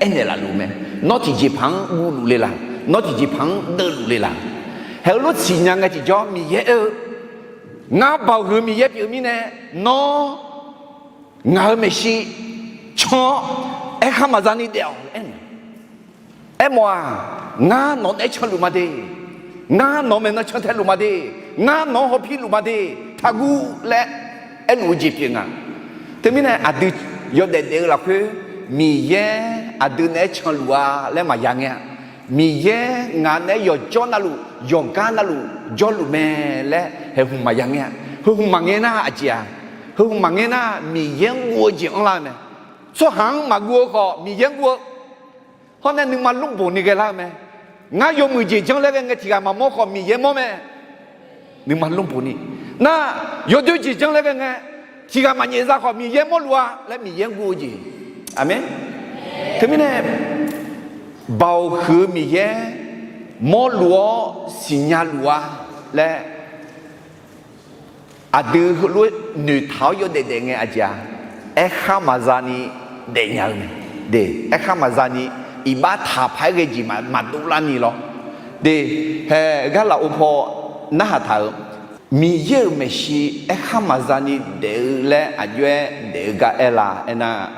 aernaeq laf luf mae. Nawr tiqjeqpaq-anr guvluf le laq? Nawr tiqjeqpaq-anr deuvluf le laq? Haeq-eu lof siqnya ngae tiqjawr Miqyaer aer-eu, ngar baoq huiq-eu Miqyaer pyeuf-eu mirnae, nawr ngaq-euq maeqshi can-awr aerkhar maqza ni daef-awq laer aernaeq. Aermawf-aq, ngar nawq naeq-aer canluf ma de. Ngar nawq maeqnan cantae luf ma de. Ngar nawq-anr hawpir luf ma de. Taqguv laer aerluf-eu jeq pyeuf nga. Teumirnae aqdui yawdaef daef-eu lafkhoer Miqyaer aqdui naeq-aer canluf-a laer maqya ngae-a. Miqyaer ngaq naeq-aer yawqjawr navluf, yawqgar navluf jawrluf mae laer haeqhmq maqya ngae-a. Heu hmq maqngae nar aqjeq-aq, heu hmq maqngae nar Miqyaer-anr guv-eu jeq anrlar-eu mae. Tsawrhaq-anr maqguv-eu khawf Miqyaer-anr guv-eu. Hawr nae nuima lmrboq ni ghaelar-eu mae. Ngar yawmuiq jeq janr laer ghae ngae tiq ghaq maqmawr khawf Miqyaer mawr mae. Nuima lmrboq ni. Nar, yawdoer jeq janr laer ghae ngae, tiq ghaq maqnyaef za khawf Miqyaer mawrluf-a laer Miqyaer-anr guv-eu jeq. Aqmeq. Teumirnae, baoq huiq-eu Miqyaer mawrluf-awr siqnya luf-a laer aqdui heulof-aer noeqtaq-awr yawdaef daef ngae aqjeq-a, aerkhar maqza ni daefnya-eu mae. De, aerkhar maqza ni iqbax taq paq-aer ghae jeq maqdov lar ni lawr. De, hae gar lafov paw narhaq taq-euq Miqyaer-euq maeqshi aerkhar maqza ni daef-eu laer aqjox-aer daef-eu gar aer la aernar,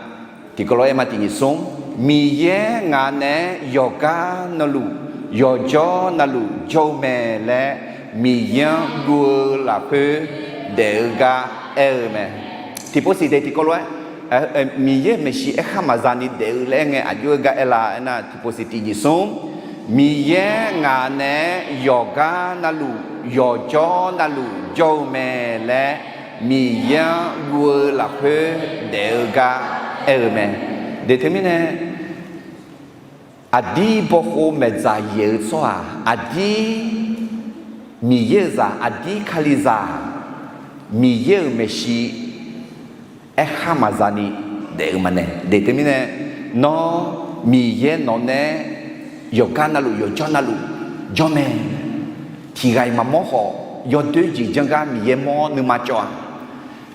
tiqkawv lof-aer ma tiq nyiq smr, Miqyaer ngaq naeq-aer yawqgar navluf, yawqjawr navluf jawr-eu mae laer Miqyaer-anr guv-eu lafkhoer daef-eu gar aer-eu mae. Tiqpov siq de tiqkawv lof-aer, Miqyaer maeqshi aerkhar maqza ni daef-eu laer aer ngae aqjox-aer gar aer la aernar, tiqpov siq tiq nyiq smr, Miqyaer ngaq naeq-aer yawqgar navluf, yawqjawr navluf jawr-eu mae laer Miqyaer-anr guv-eu lafkhoer daef-eu gar aer-eu mae. De teumirnae, aqdir bawkhov maeqdzaq yaeq-eu tsawrhaq, aqdir Miqyaer-euq zaq, aqdir Kalizaq, Miqyaer-euq maeqshi aerkhar maqza ni daef-eu maqnaeq. De teumirnae, nawr Miqyaer nawq naeq-aer yawqgar navluf yawqjawr navluf jawr mae. Tiq ghaq-iq maqmawr khawf, yawdoer jeq janr gar Miqyaer mawr nuima cawv-a.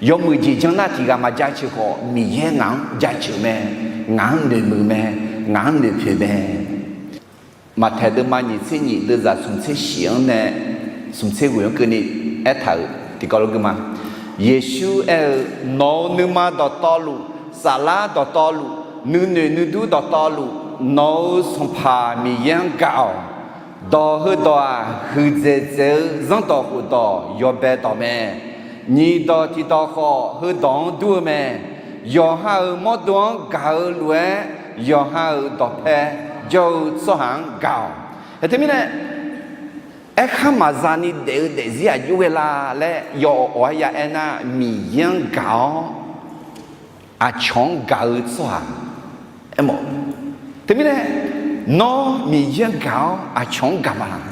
Yawmuiq jeq janr nar tiq ghaq maqjaceuq khawf, Miqyaer ngaq-anr jaceuq mae, ngaq-anr noeqmuiq mae, ngaq-anr noeqpoeq mae. Maqtaeq deuvma nyiq tser nyiq deuvzaq smq tser shif-anr nae smq tser ghoeq-anr keuvni aertaq-euq tiqkawv lof gui ma. Yeqsur aer-eu, Nawq-euq nuima dawqtawvluf, saflar dawqtawvluf, nuinoeq nuidur dawqtawvluf, nawq-euq Sanqpaq Miqyaer-anr gaq-awq. Dawq heudawq-aq, huiqdzaeq dzaeq-eu zanrdawq khofdawq yawbae dawq mae. Nyiq dawq tiq dawq khawf, heudawq-anr dur-eu mae. Yawqha-euq mawrdo-anr gaq-eu lof-aer, yawqha-euq dawqpae jawr-eu tsawrhaq-anr gaq-awq. Teumirnae, aerkhar maqza ni daef-eu daefzir aqjox ghae la laer yawf awq-aer ya aernar, Miqyaer-anr gaq-awr aqcawq-anr gaq-eu tsawrhaq aermawf. Teumirnae, nawr Miqyaer-anr gaq-awr aqcawq-anr gaq ma laq?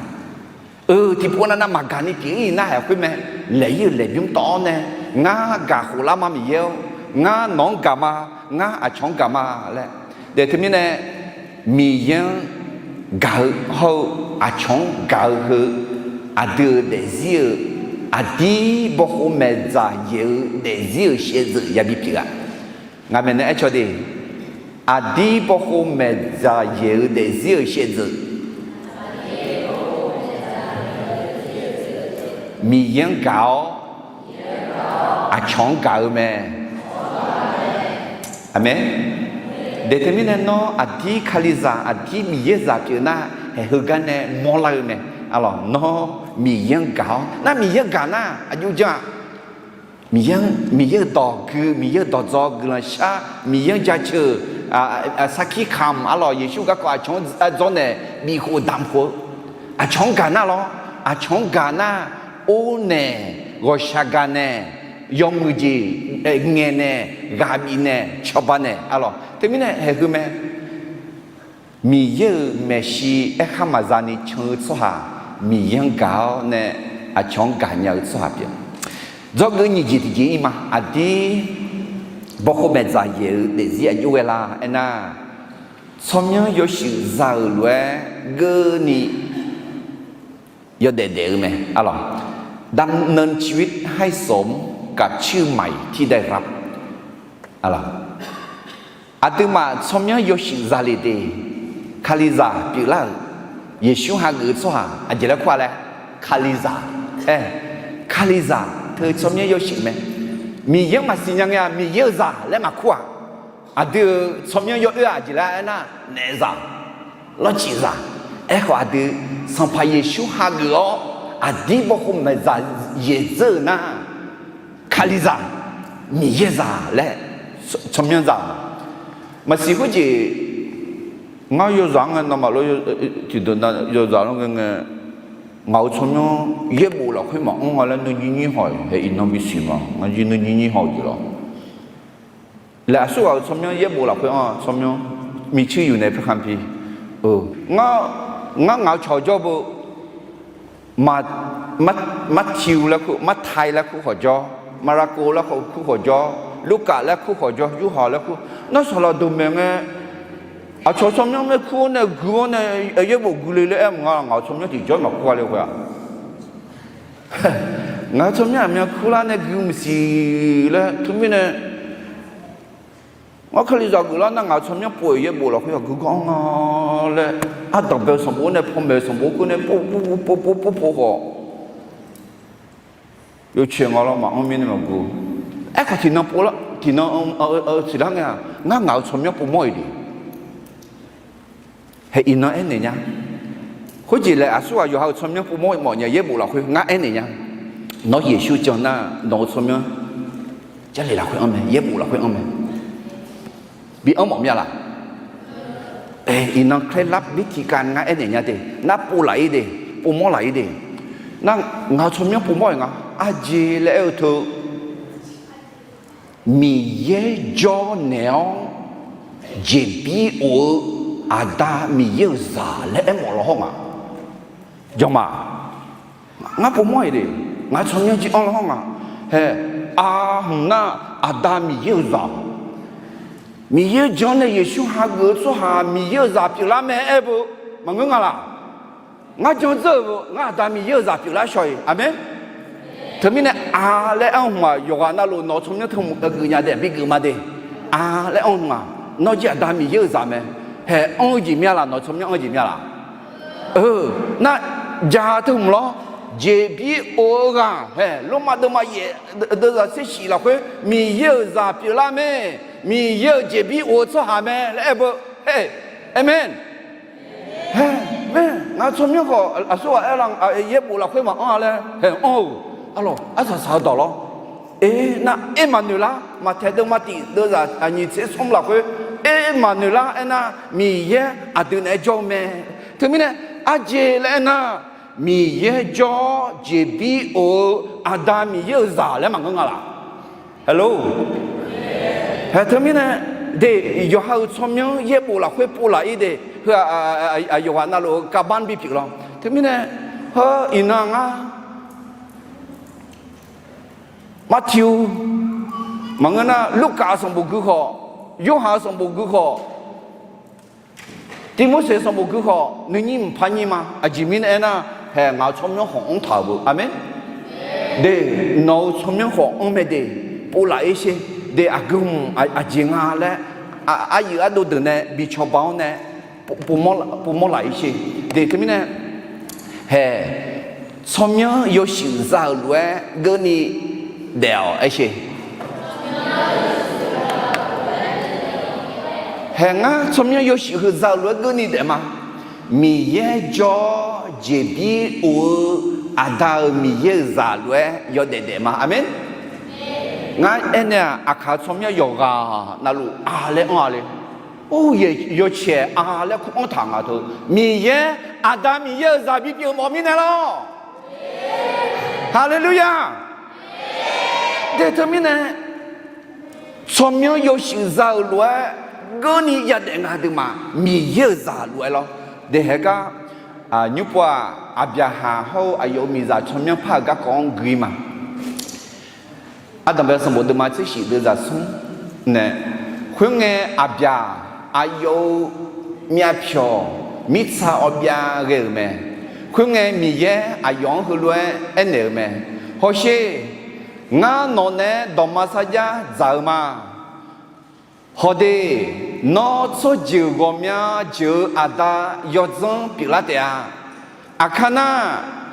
Eu, tiqpov navnav maqgaq ni pyeuf-ir nar haeq khoer mae. Laeq-ir-euq laeqbymr tawv-awr nae, ngar gaq khof lar ma Miqyaer-or, ngar nawq-anr gaq ma, ngar aqcawq-anr gaq ma laer. Daef teumirnae, Miqyaer-anr gaq-eu hawr-eu aqcawq-anr gaq-eu heu, aqdui-euq daefzir-euq, aqdir bawkhov maeqdzaq yaeq-eu daefzir-euq shaevdzeuf yabi pyeuf-a. Ngaq maeqnan aercaw de, aqdir bawkhov maeqdzaq yaeq-eu daefzir-euq shaevdzeuf, Miqyaer-anr gaq-awr aqcawq-anr gaq-eu mae. Aqmeq. Daef teumirnae nawr aqdir Kalizaq, aqdir Miqyaer zaq pyeuf nar, haeq heugar nae mawrlar-eu mae. Arlawq, nawr Miqyaer-anr gaq-awr nar, Miqyaer-anr gaq nar aqjox jan-a. Miqyaer-anr, Miqyaer-euq dawq gui, Miqyaer-euq dawqdzawq guiqlanq shar, Miqyaer-anr jaceuq, sarkir kamq arlawq, Yeqsur garkawv aqcawq-anr dzawrnaeq bifkhof damq khof-eu, aqcawq-anr gaq nar lawr, aqcawq-anr gaq nar, or naeq, ghawqshaq gaq naeq, yawmuiq jeq, ngaeq naeq, ghaq bif naeq, cawba naeq arlawq. Teumirnae haeq heu mae. Miqyaer-euq maeqshi aerkhar maqza ni can-eu tsawrhaq, Miqyaer-anr gaq-awr nae aqcawq-anr gaqnya-eu tsawrhaq pyeuf. Dzawgeuf nyiq jeq tiqjeq-ir ma. Aqdir bawkhov maeqdzaq yaeq-eu daefzir aqjox ghae lar aernar, tsawrmyanr yawshuif za-euq lof-aer geurni yawdaef daef-eu mae arlawq. ดำเนินชีวิตให้สมกับชื่อใหม่ที่ได้รับ arlawq. Aqduimaf tsawrmyanr yawshuif za le de, Kalizaq pyeuflar-euq, Yeqsur hageuf-eu tsawrhaq aqjeq laer kur-a laer, Kalizaq, aer, Kalizaq teu tsawrmyanr yawshuif mae. Miqyaer-anr maqsiq nya ngae-aq, Miqyaer-euq zaq laer maqkur-aq. Aqdui-euq tsawrmyanr yawoer-aq aqjeq laer aernar, naef zaq, lawrcif zaq. Aerkhawf aqdui Sanqpaq Yeqsur hageuf-awr aqdir bawkhov maeqdzaq yaeq dzeur-euq nar, Kalizaq, Miqyaer zaq laer tsawrmyanr za-euq ma. Maqsiq khoerjeq, ngar yawzaq-anr ngae nawmaf lof, tiqdeuq na yawzaq-anr ngae ngae, ngaq-euq tsawrmyanr yaerbof lafkhoer maqanr nga laer nuinyir nyir haw-iq hae iqnan bisiq ma. Ngar jir nuinyir nyir haw-eu jeq lawr. Laer aqsurghaq-euq tsawrmyanr yaerbof lafkhoer anr-a tsawrmyanr, micaer yuf nae paerkhanq pi. Ngar, ngar ngaq-eu cawq jawr beu, Martiq laer kur, Martai laer kur khawf jawr, Marako laer kur khawf jawr, Lurkaf laer kur khawf jawr, Yurhaq laer kur, nar saqlaq deuq maeq ngae, aqcawq tsawrmyanr maer kur-awr nae gui-awr nae yaerbof gui le laer aer mq nga, ngaq-euq tsawrmyanr tiqjawr maqkur-a le khoer-aq. Ngaq-euq tsawrmyanr aqmyan kurlar nae gui maqsiq laer teumirnae, ngar Kalizaq geuflar nar ngaq-euq tsawrmyanr pov-euq yaerbof lafkhoer aqgeu gar anr nga laer, ardanqbae-eu sanqbof nae panmaeq-eu sanqbof keuv nae pov pov pov pov pov khawf, yawcaev nga lawr maqanr mirnae maqgeu. Aerkhawf tiqnan pov lar, tiqnan siqlar ngae-aq, ngar ngaq-euq tsawrmyanr povmawr-iq de. Hae iqnan aernaeq nya. Khoerjeq laer aqsurghaq yawqha-euq tsawrmyanr povmawr-iq mawf nya yaerbof lafkhoer ngar aernaeq nya. Nawr Yeqsur jan nar nawq-euq tsawrmyanr Jarlif lafkhoer anr mae, yaerbof lafkhoer anr mae. Bi anr mawf mya laq? Ae, iqnan เคล็ดลับ birtiqkav ngar aernaeq nya de, nar pov laf-ir de, povmawr laf-ir de. Nar ngaq-euq tsawrmyanr povmawr-iq nga, aqjeq laer aer-eu teu, Miqyaer jawr naeq-awr jeqbir of-eu Aqda Miqyaer-euq zaq laer aermawf law hawr nga. Jawr ma. Ngar povmawr-iq de, ngaq-euq tsawrmyanr jir anr law hawr nga. Hae, aqhmq nar Aqda Miqyaer-euq zaq, Miqyaer jan nae Yeqsur hageuf-eu tsawrhaq Miqyaer-euq zaq pyeuflar mae aer beu maqngeur nga laq? Ngar jan dzeur-euq beu ngar Aqda Miqyaer-euq zaq pyeuflar shaw-iq. Aqmeq. Teumirnae a laer anr hmq-aq yawqghaq navluf nawq-eu tsawrmyanr teu hmq-eu geuf nya de, bi geuf ma de. A laer anr hmq-aq, nawr jir Aqda Miqyaer-euq zaq mae. Hae, anr-eu jeq mya laq, nawq-eu tsawrmyanr anr-eu jeq mya laq? Nar ja teu hmq lawr, jeqbir of-eu ghaq, hae, Lormav deuvma yaef deuvzaq tser shif lafkhoer Miqyaer-euq zaq pyeuflar mae. Miqyaer-euq jeqbir of-eu tsawrhaq mae laer aer beu. Hae, aqmeq. Hae, mae, ngaq-euq tsawrmyanr khawf aqsurghaq aer la, yaerbof lafkhoer maqanr-a laer hae anr-euq, arlawq arsaq saq-eu dawq lawr. Aer, nar Ermaqnoeqlar, Maqtaeq deuvma tiq deuvzaq aqnyiq tser smr lafkhoer, Ermaqnoeqlar aernar Miqyaer aqdui naeq-aer jawr-eu mae. Teumirnae, aqjeq laer aernar, Miqyaer jawr-awr jeqbir of-eu Aqda Miqyaer-euq zaq laer maqngeur nga laq? Hello. Hae, teumirnae, de, yawqha-euq tsawrmyanr yaerbof lafkhoer pov laf-ir de, heu-aq, yawqghaq navluf-eu การบ้าน bipyeuf lawr. Teumirnae, heu iqnan ngar Martiq-eu maqngeur nar, Lurkaf-euq sanqbof gui khawf, Yorhaq-euq sanqbof gui khawf, Tivmorseq-euq sanqbof gui khawf nuinyir mqpar nyir ma. Aqjeq mirnae aernar, hae ngaq-euq tsawrmyanr khawf anr taq-euq beu. Aqmeq. De, nawq-euq tsawrmyanr khawf anr mae de, pov laf-ir sher. De, aqgeu hmq aqjeq nga laer, aryuif ardov deuq nae bi cawba-awr nae, pov mawr laf-ir sher. De, teumirnae, hae, tsawrmyanr yawshuif za-euq lof-aer geurni daef-awq aer sher. Hae, ngar tsawrmyanr yawshuif heu za-euq lof-aer geurni daef ma. Miqyaer jawr-awr jeqbir of-eu Aqda-euq Miqyaer-euq zaq lof-aer yawdaef daef ma. Aqmeq. Ngar aernaeq-aq, aqkaq-eu tsawrmyanr yawqghaq navluf a laer anr-a le. Or, yawqcaeq a laer kur anr taq nga teu. Miqyaer, Aqda Miqyaer-euq zaq bipyeuf mawf mirnae lawr. Haleluya! Dae teumirnae, tsawrmyanr yawshuif za-euq lof-aer geurni yadaef nga deuq ma, Miqyaer-euq zaq lof-aer lawr. Daehae gar, nymr pov-aq, Aqbyaqhaq hawr-eu aqyawf-euq miqzaq tsawrmyanr par-euq garkawv-anr gui ma. Ardanqbae sanqbof deuvma tser shif deuvzaq smr nae, khoerngae Aqbyaq aqyawf-euq myavpyawq mirtsa awbyav ghae-euq mae. Khoerngae Miqyaer aqyawf-anr heulof-aer aernaeq-euq mae. Hawsher, ngar nawq naeq-aer dawqma sarjax dzaq-eu ma. Hawde, nawr tsawrjeuq ghawqmya jeuq-eu aqda yawdzanr pyeuflar taef-a. Aqkar nar,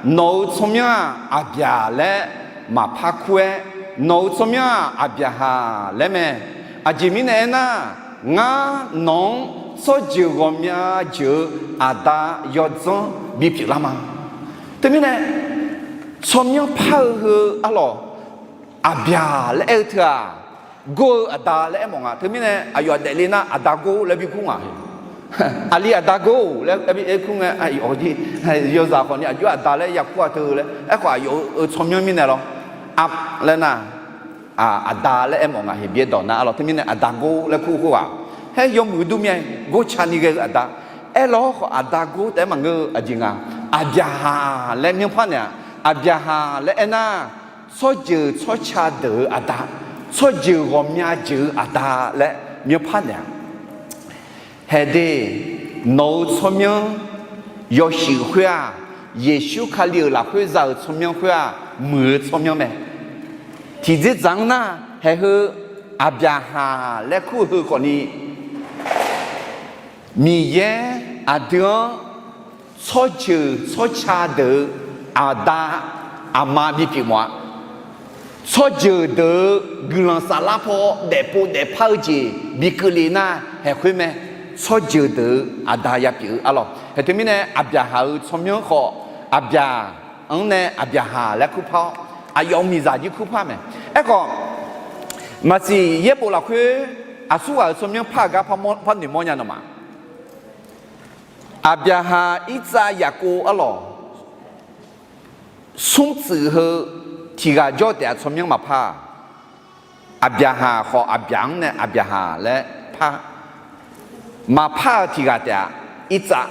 nawq-euq tsawrmyanr-aq Aqbyaq laer maqpar kur-aer, nawq-euq tsawrmyanr-aq Aqbyaqhaq laer mae. Aqjeq mirnae aernar, ngar nawq-anr tsawrjeuq ghawqmya jeuq-eu aqda yawdzanr bipyeuflar ma. Teumirnae, tsawrmyanr par-eu heu arlawq, Aqbyaq laer aer-eu teu-aq, gor-eu aqda laer aermawf nga. Teumirnae aqyawf daefle nar Aqda gor laer bikur nga. Aqli Aqda gor laer aer kur ngae, aqyawf jir yawzaq khawfni aqjox Aqda laer yakur-a teu laer. Aerkhawf aqyawf-euq tsawrmyanr mirnae lawr, a laer nar, Aqda laer aermawf nga. Heqbyaer dawq nar arlawq, teumirnae Aqda gor laer kur khoerghaq, haer yawmuiq durmya-aer gor cani ghae-eu aqda. Aerlawr khawf Aqda gor taef-aer maqngeur-eu aqjeq nga. Aqbyaqhaq laer myanrpar naeq-a. Aqbyaqhaq laer aernar, tsawrjeuq tsawrca deuq-eu aqda, tsawrjeuq ghawqmya jeuq-eu aqda laer myanrpar naeq-a. Haeqde, nawq-euq tsawrmyanr yawshuif khoer-aq, Yeqsur Kali-euq lafkhoer za-euq tsawrmyanr khoer-aq, muiq-eu tsawrmyanr mae. Tiqdzer dzaq-anr nar, haeq heu Aqbyaqhaq laer kur-eu heu khawfni, Miqyaer aqdui-anr tsawrjeuq tsawrca deuq-eu aqda aqma bipyeuf mawf-a. Tsawrjeuq deuq-eu guiqlanq saflar paw daefpov daefpar-eu jeq bikeuvle nar, haeq khoer mae. Tsawrjeuq deuq-eu aqda yapyeuf-eu arlawq. Haeq teumirnae Aqbyaqhaq-euq tsawrmyanr khawf, Aqbyaq-anr nae Aqbyaqhaq laer kurpar-awr, aqyawf miqzaq jir kurpar mae. Aerkhawf, maqsiq yaerbof lafkhoer aqsurghaq-euq tsawrmyanr par-euq gar par noeqmawr nya nawmaf. Aqbyaqhaq, Irtsav, Yaqkov arlawq, smr tsuif heu tiq ghaq jawr taef-a tsawrmyanr maqpar-a. Aqbyaqhaq khawf, Aqbyaq-anr nae Aqbyaqhaq laer par. Maqpar-eu tiq ghaq taef-a, Irtsav.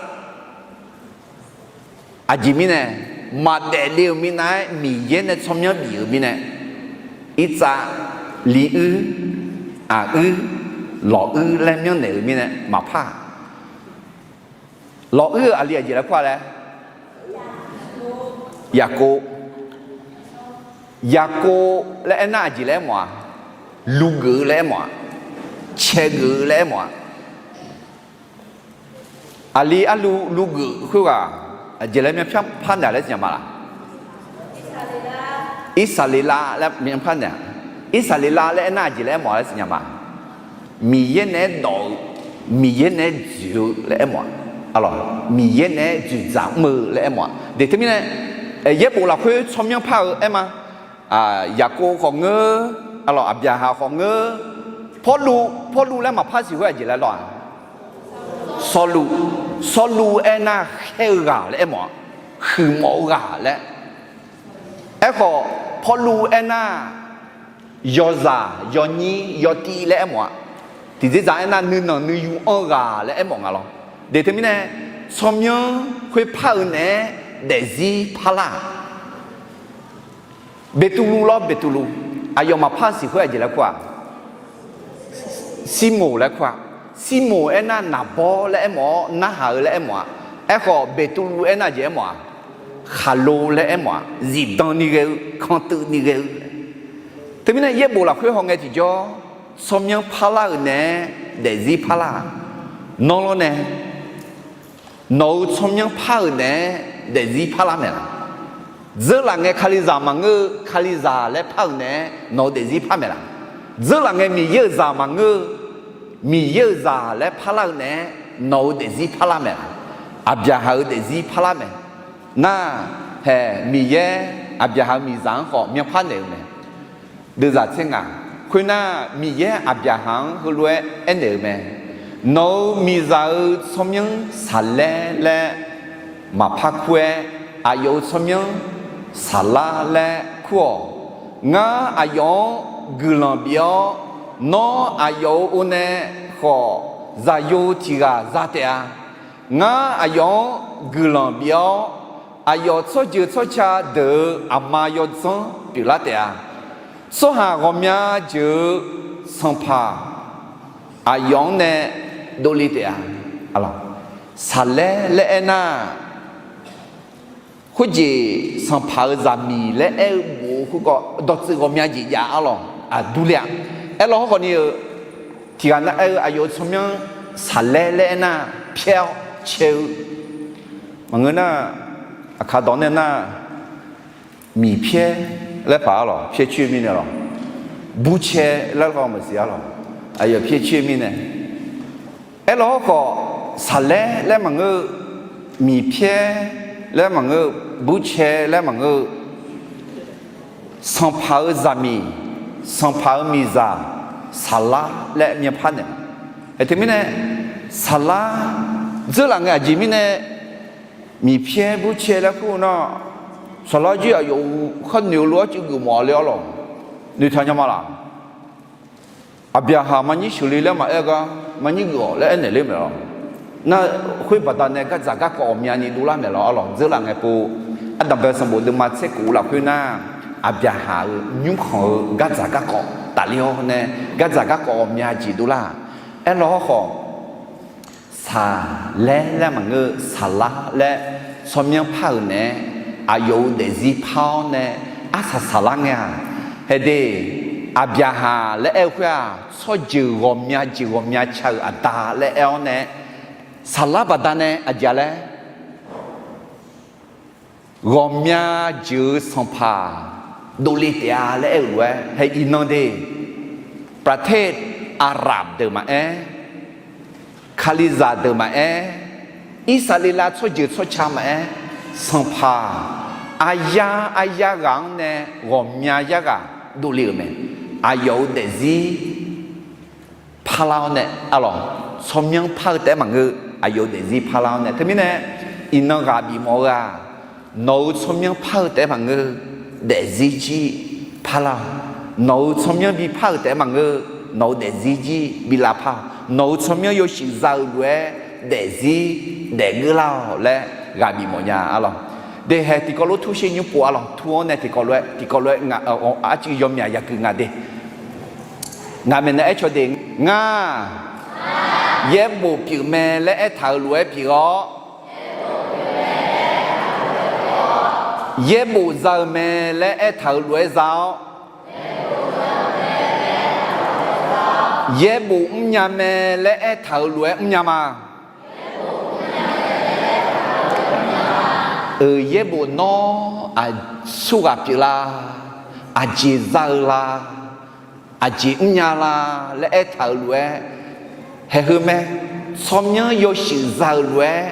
Aqjeq mirnae, maqdaef le-euq minav-aer Miqyaer nae tsawrmyanr bif-euq mirnae, Irtsav, Li uir, Aq uir, Lawq uir laer myanrnaeq-euq mirnae maqpar-a. Lawq uir-euq aqli aqjeq laer kur-a laer, Yaqkov. Yaqkov laer aernar aqjeq laer aermawf-a, lugeuf-eu laer aermawf-a, caegeuf-eu laer aermawf-a. Aqli arlu lugeuf khoerghaq aqjeq laer myanrpar naeq laer siqnya ma laq? Irsaqleqlav laer myanrpar naeq-a. Irsaqleqlav laer aernar aqjeq laer aermawf laer siqnya ma? Miqyaer naeq-aer dawq-eu, Miqyaer naeq-aer dzoeq-eu laer aermawf-a. Arlawq, Miqyaer naeq-aer dzoeqdzaq mr-eu laer aermawf-a. Deuq teumirnae, yaerbof lafkhoer tsawrmyanr par-eu aer ma. Yaqkov khawf ngeur, arlawq, Aqbyaqhaq khawf ngeur. Pawrluv, Pawrluv laer maqpar siq khoer aqjeq laer lawr-a? Sawrluv, Sawrluv aernar khaer-eu ghaq laer aermawf-a. Huiqmawf-eu ghaq laer. Aerkhawf, Pawrluv aernar yawzaq, yawnyir, yawtiv laer aermawf-a. Tiqdzer dzaq aernar nuinanq nuiyu anr-eu ghaq laer aermawf nga lawr. Deuq teumirnae, tsawrmyanr khoerpar-eu naeq-aer daefzir parlar-aq, Beqtuvluv lawr, Beqtuvluv. Aqyawf maqpar siq khoer aqjeq laer kur-a? Sirmoq laer kur-a. Sirmoq aernar naqbawr laer aermawf-awr narhaq-eu laer aermawf-a. Aerkhawf, Beqtuvluv aernar aqjeq aermawf-a? Khaqlo laer aermawf-a. Zifdan ni ghae-eu, kantuiv ni ghae-eu. Teumirnae yaerbof lafkhoer hawngae tiqjawr, tsawrmyanr parlar-euq naeq-aer daefzir parlar-aq, nawr lawrnae nawq-euq tsawrmyanr par-euq naeq-aer daefzir parlar maeq laq? Dzeurlaf ngae Kalizaq maqngeur-eu Kalizaq laer par-euq naeq-aer nawq-euq daefzir par maeq laq? Dzeurlaf ngae Miqyaer-euq zaq maqngeur-eu Miqyaer-euq zaq laer parlar-eu naeq-aer nawq-euq daefzir parlar maeq laq? Aqbyaqhaq-euq daefzir parlar maeq. Nar, hae Miqyaer Aqbyaqhaq-euq miqzaq-anr khawf myanrpar naeq-eu mae. deuvzaq tser ngaq. Khoernar, Miqyaer Aqbyaqhaq-anr heulof-aer aernaeq-euq mae. Nawq-euq miqzaq-euq tsawrmyanr Saqlaer laer maqpar kur-aer, aqyawf-euq tsawrmyanr Saqlar laer kur-awq. Ngar aqyawf-anr guiqlanq bif-awr, nawr aqyawf-euq o nae khawf, zaqyo tiq ghaq za taef-a. Ngar aqyawf-anr guiqlanq bif-awr, aqyawf tsawrjeuq tsawrca deuq-euq aqma yawdzanr pyeuflar taef-a. Tsawrhaq ghawqmya jeuq-euq sanqpaq aqyawf-anr nae dovle taef-a. Saqlaer laer aernar, khoerjeq sanqpaq-euq zaqmiq laer aer-eu bof-eu khoerkawv dawqtsuif ghawqmya jeq jav-ar lawq. Aqdurler-a. Aerlawr hawrkhawf ni-eu, tiq ghaq nav aer-eu aqyawf-euq tsawrmyanr Saqlaer laer aernar, pyaer-awr cae-eu maqngeur nar, aqkaq dawq nae nar, miqpyaer laer paq-ar lawq, pyaer coer mirnae lawq, burcae laer lawq maqsiq-ar lawq, aqyawf pyaer coer mirnae. Aerlawr hawrkhawf, Saqlaer laer maqngeur-eu, miqpyaer laer maqngeur-eu, burcae laer maqngeur-eu, sanqpaq-euq zaqmiq, sanqpaq-euq miqzaq, Saqlar laer myanrpar naeq-a. Teumirnae, Saqlar dzeurlaf ngae aqjeq mirnae, miqpyaer burcae laer kur-eu nar, Saqlar jir aqyawf-euq khar noeq-eu lof-aer cuiv geufmawf le-ar lawq. Noeqtaq nya ma laq? Aqbyaqhaq maqnyir sheuqle laer maqaer gar, maqnyir geuf-awq laer aernaeq ler maeq lawq. Nar, khoer baqdanae gardzaq garkawv ghawqmyani dovlar maeq lawq-ar lawq. Dzeurlaf ngae pov, Aqdaq bae sanqbof deuvma tser kof lafkhoer nar, Aqbyaqhaq-euq nymrkhanq-eu gardzaq garkawv tafler-awr nae, gardzaq garkawv ghawqmya jeq dovlar-aq. Aerlawr hawrkhawf, Saqlaer laer maqngeur-eu, Saqlar laer tsawrmyanr par-euq naeq-aer, aqyawf-euq daefzir par-awr nae arsaq saqlar ngae-aq, haeqde, Aqbyaqhaq laer aer-eu khoer-aq, tsawrjeuq ghawqmya jeuq ghawqmya ca-euq aqda laer aer-awr nae, Saqlar baqdanae aqjeq-a laer ghawqmya jeuq-eu sanqpaq dovle taef-a laer aer-euq lof-aer, hae iqnan de, ประเทศอาหรับ deuq maqaer, Kalizaq deuq maqaer, Irsaqleqlav tsawrjeuq tsawrca maqaer, sanqpaq aryar aryar ghaq-anr nae ghawqmya yarghaq dovle-euq mae. Aqyawf-euq daefzir parlar-awr nae, arlawq, tsawrmyanr par-eu taef-aer maqngeur, aqyawf-euq daefzir parlar-awr nae. Teumirnae, iqnan ghaq bifmawf-eu-a, nawq-euq tsawrmyanr par-eu taef-aer maqngeur, daefzir jir parlar-awq. Nawq-euq tsawrmyanr bipar-euq taef-aer maqngeur, nawq-euq daefzir jir bilavpar-awq. Nawq-euq tsawrmyanr yawshuif za-eu lof-aer daefzir daefgeurlar-awq laer ghaq bifmawf nya, arlawq. Dehae tiqkawv lof tur sher nymr pov, arlawq, tur-awr nae tiqkawv lof-aer, tiqkawv lof-aer, arcuiv yawmyaq yagui nga de. Ngaq maeqnan aer caw de, ngar yaerbof pyeuf mae laer aertaq-euq lof-aer pyeuf-awr, yaerbof za-eu mae laer aertaq-euq lof-aer za-awr, yaerbof mrnya mae laer aertaq-euq lof-aer mrnya ma. Euq yaerbof nawr aqsurghaq pyeuflar, aqjeq za-eu la, aqjeq mrnya la laer aertaq-euq lof-aer, haeqheu mae, tsawrmyanr yawshuif za-euq lof-aer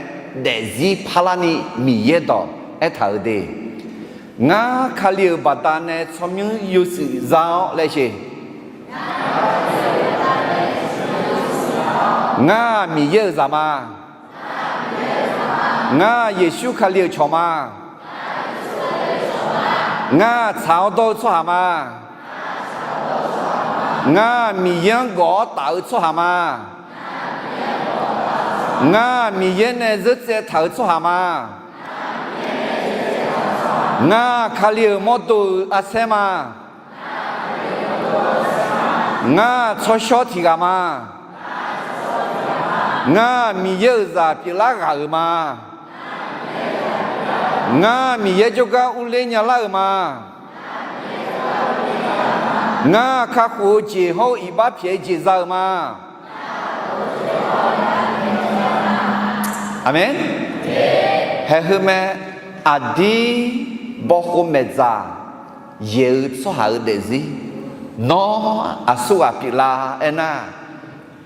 daefzir parlarni Miqyaer dawq aertaq-euq de. Ngar Kali-euq baqdanae tsawrmyanr yawshuif za-awr laer sher. Ngar Miqyaer-euq zaq ma. Ngar Yeqsur Kali-euq cawq ma. Ngar tsaq-awr dawr-eu tsawrhaq ma. Ngar Miqyaer-anr gawf-awr taf-eu tsawrhaq ma. Ngar Miqyaer nae zeurtsaev taq-eu tsawrhaq ma. Ngar Kali-euq mawrdo-euq arsaer ma. Ngar tsawrshawr tiq ghaq ma. Ngar Miqyaer-euq zaq pyeuflar ghaq-euq ma. Ngar Miqyaer jawrgar urler nyalar-euq ma. Ngar kakhof-eu jeq hawr-eu iqbax pyaeq-eu jeq za-euq ma. Aqmeq. Haeqheu mae, aqdir bawkhov maeqdzaq yaeq-eu tsawrhaq-euq daefzir nawr aqsurghaq pyeuflar aernar,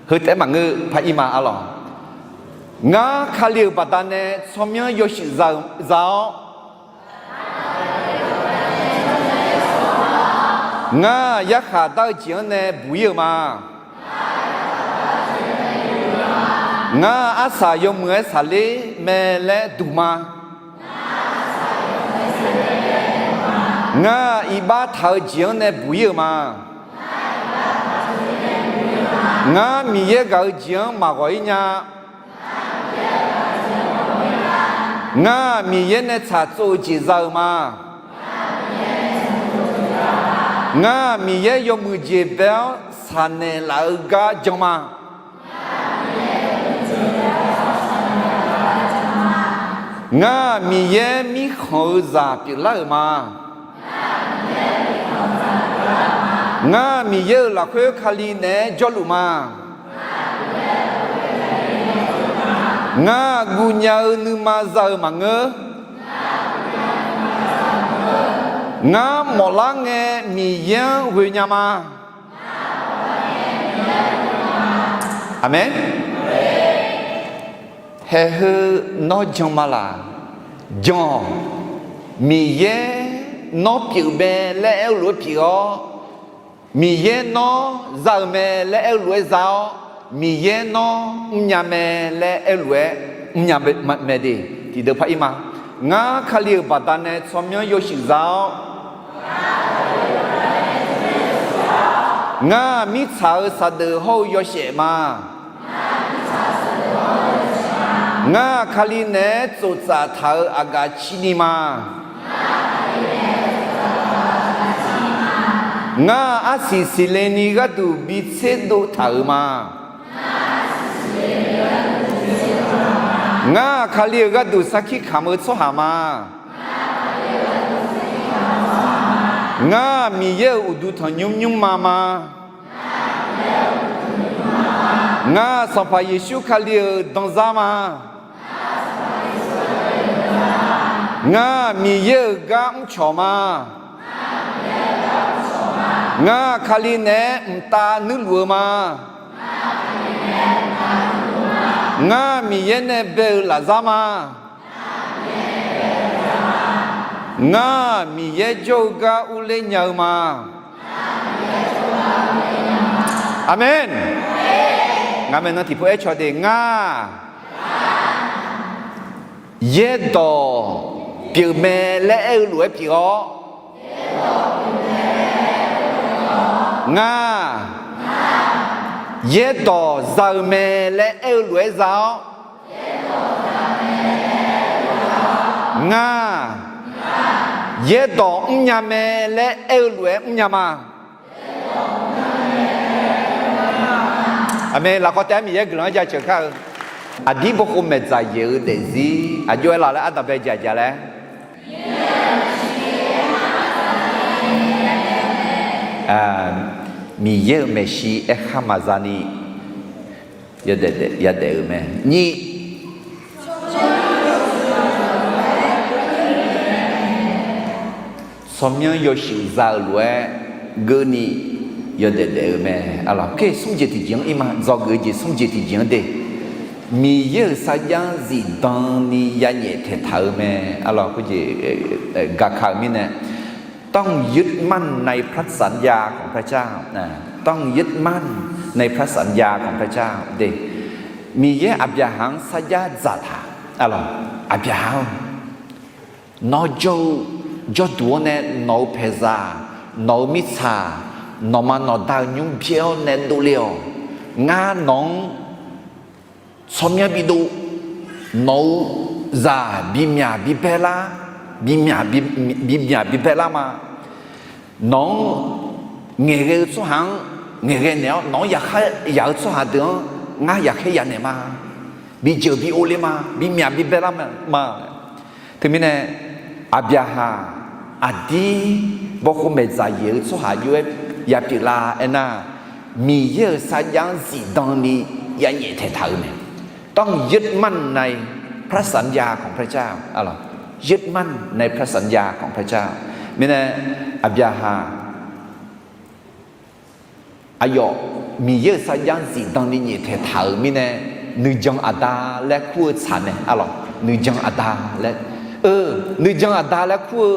heu taef-aer maqngeur, par ir ma, arlawq. Ngar Kali-euq baqdanae tsawrmyanr yawshuif za-awr, Ngar yarkhaq dar-eu jeq-anr nae buq ir-euq ma. Ngar arsaq yawmuiq-aer saqler mae laer duq ma. Ngar iqbax taq-eu jeq-anr nae buq ir-euq ma. Ngar Miqyaer gaq-eu jeq-anr maqghawq ir nya. Ngar Miqyaer nae tsaq tsov-eu jeq za-eu ma. Ngar Miqyaer yawmuiq jeq bae-awr saqnaeq laf-eu gar jan ma. Ngar Miqyaer mirkhanq-eu zaq pyeuflar-euq ma. Ngar Miqyaer-euq lafkhoer Kali naeq-aer jawrluf ma. Ngar guvnya-eu nuima za-eu maqngeur. Ngar mawflar ngae Miqyaer-anr ghoe nya ma. Aqmeq. Haeq heu nawr jan ma laq? Jan-awq. Miqyaer nawr pyeuf mae laer aer-eu lof-aer pyeuf-awr, Miqyaer nawr za-eu mae laer aer-eu lof-aer za-awr, Miqyaer nawr mrnya mae laer aer-eu lof-aer mrnya mae de. Tiqdeuv par ir ma. Ngar Kali-euq baqdanae tsawrmyanr yawshuif za-awr, ngar mirtsaq-euq saqdeuf hawr-eu yawshaef ma. Ngar Kali naeq-aer tsoftsaf taq-euq aqgaf cini ma. Ngar arsiq siqle ni gharduq bi tserdov taq-euq ma. Ngar Kali-euq gharduq sarkir kamq-eu tsawrhaq ma. Ngar Miqyaer-euq uqduq tanqnymr nymrma ma. Ngar Sanqpaq Yeqsur Kali-euq danzar ma. Ngar Miqyaer-euq gar mrcawq ma. Ngar Kali naeq-aer mqtav nuirluf-eu ma. Ngar Miqyaer nae bae-eu lafzar ma. Ngar Miqyaer jawr-eu gar urler nya-eu ma. Aqmeq. Ngar maeqnan tiqpov aer caw de. Ngar yaerdawq pyeuf mae laer aer-eu lof-aer pyeuf-awr, ngar yaerdawq za-eu mae laer aer-eu lof-aer za-awr, ngar yaerdawq mrnya mae laer aer-eu lof-aer mrnya ma. Aqmeq. Lafkhawf taef-aer Miqyaer guiqlanq-anr jaceuq kar-eu. Aqdir bawkhov maeqdzaq yaeq-eu daefzir aqjox-aer laf laer ardanqbae jaq jaq laer. Miqyaer-euq maeqshi aerkhar maqza ni yadaef, yadaef-eu mae. Nyiq, tsawrmyanr yawshuif za-eu lof-aer geurni yawdaef daef-eu mae. Aqlawq, kar smr jeq tiqjeq-anr ir ma. Dzawgeuf-eu jeq smr jeq tiqjeq-anr de. Miqyaer-euq sarjax-anr zifdan ni yanyaef taeqtaq-eu mae. Aqlawq, jeq gaqka-euq mirnae, ต้องยึดมั่นในพระสัญญาของพระเจ้า de. Miqyaer Aqbyaqhaq-anr sarjax dzaqtaq. Aqlawq, Aqbyaqhaq-or, nawr jawr-eu jawrduq-anr nae nawq-euq paeqzaq, nawq-euq mirtsaq, nawqma nawqda-euq nymr byaer-awr nae dovle-awq. Ngar nawq-anr tsawrmyanr bidov, nawq-euq zaq bimyaq bibae lar, bimyaq bi, bimyaq bibae lar ma. Nawq-anr ngaeqghae-eu tsawrhaq-anr ngaeqghae naeq-awr, nawq-anr yaqkhar yaq-eu tsawrhaq deuq-anr ngar yaqkhaer yanaeq ma. Bijeuq bi ovle ma, bimyaq bibae lar ma. Teumirnae, Aqbyaqhaq aqdir bawkhov maeqdzaq yaeq-eu tsawrhaq jov-aer yapyeuf lar aernar, Miqyaer-euq sarjax-anr zifdan ni yanyaef taeqtaq-eu mae. ต้องยึดมั่นในพระสัญญาของพระเจ้า เออ ต้องยึดมั่นในพระสัญญาของพระเจ้า mirnae, Aqbyaqhaq aqyawf Miqyaer-euq sarjax-anr zifdan ni nyaef taeqtaq-euq mirnae, nuijan aqda laer kur-eu tsaq mae. Aqlawq, nuijan aqda laer, nuijan aqda laer kur-eu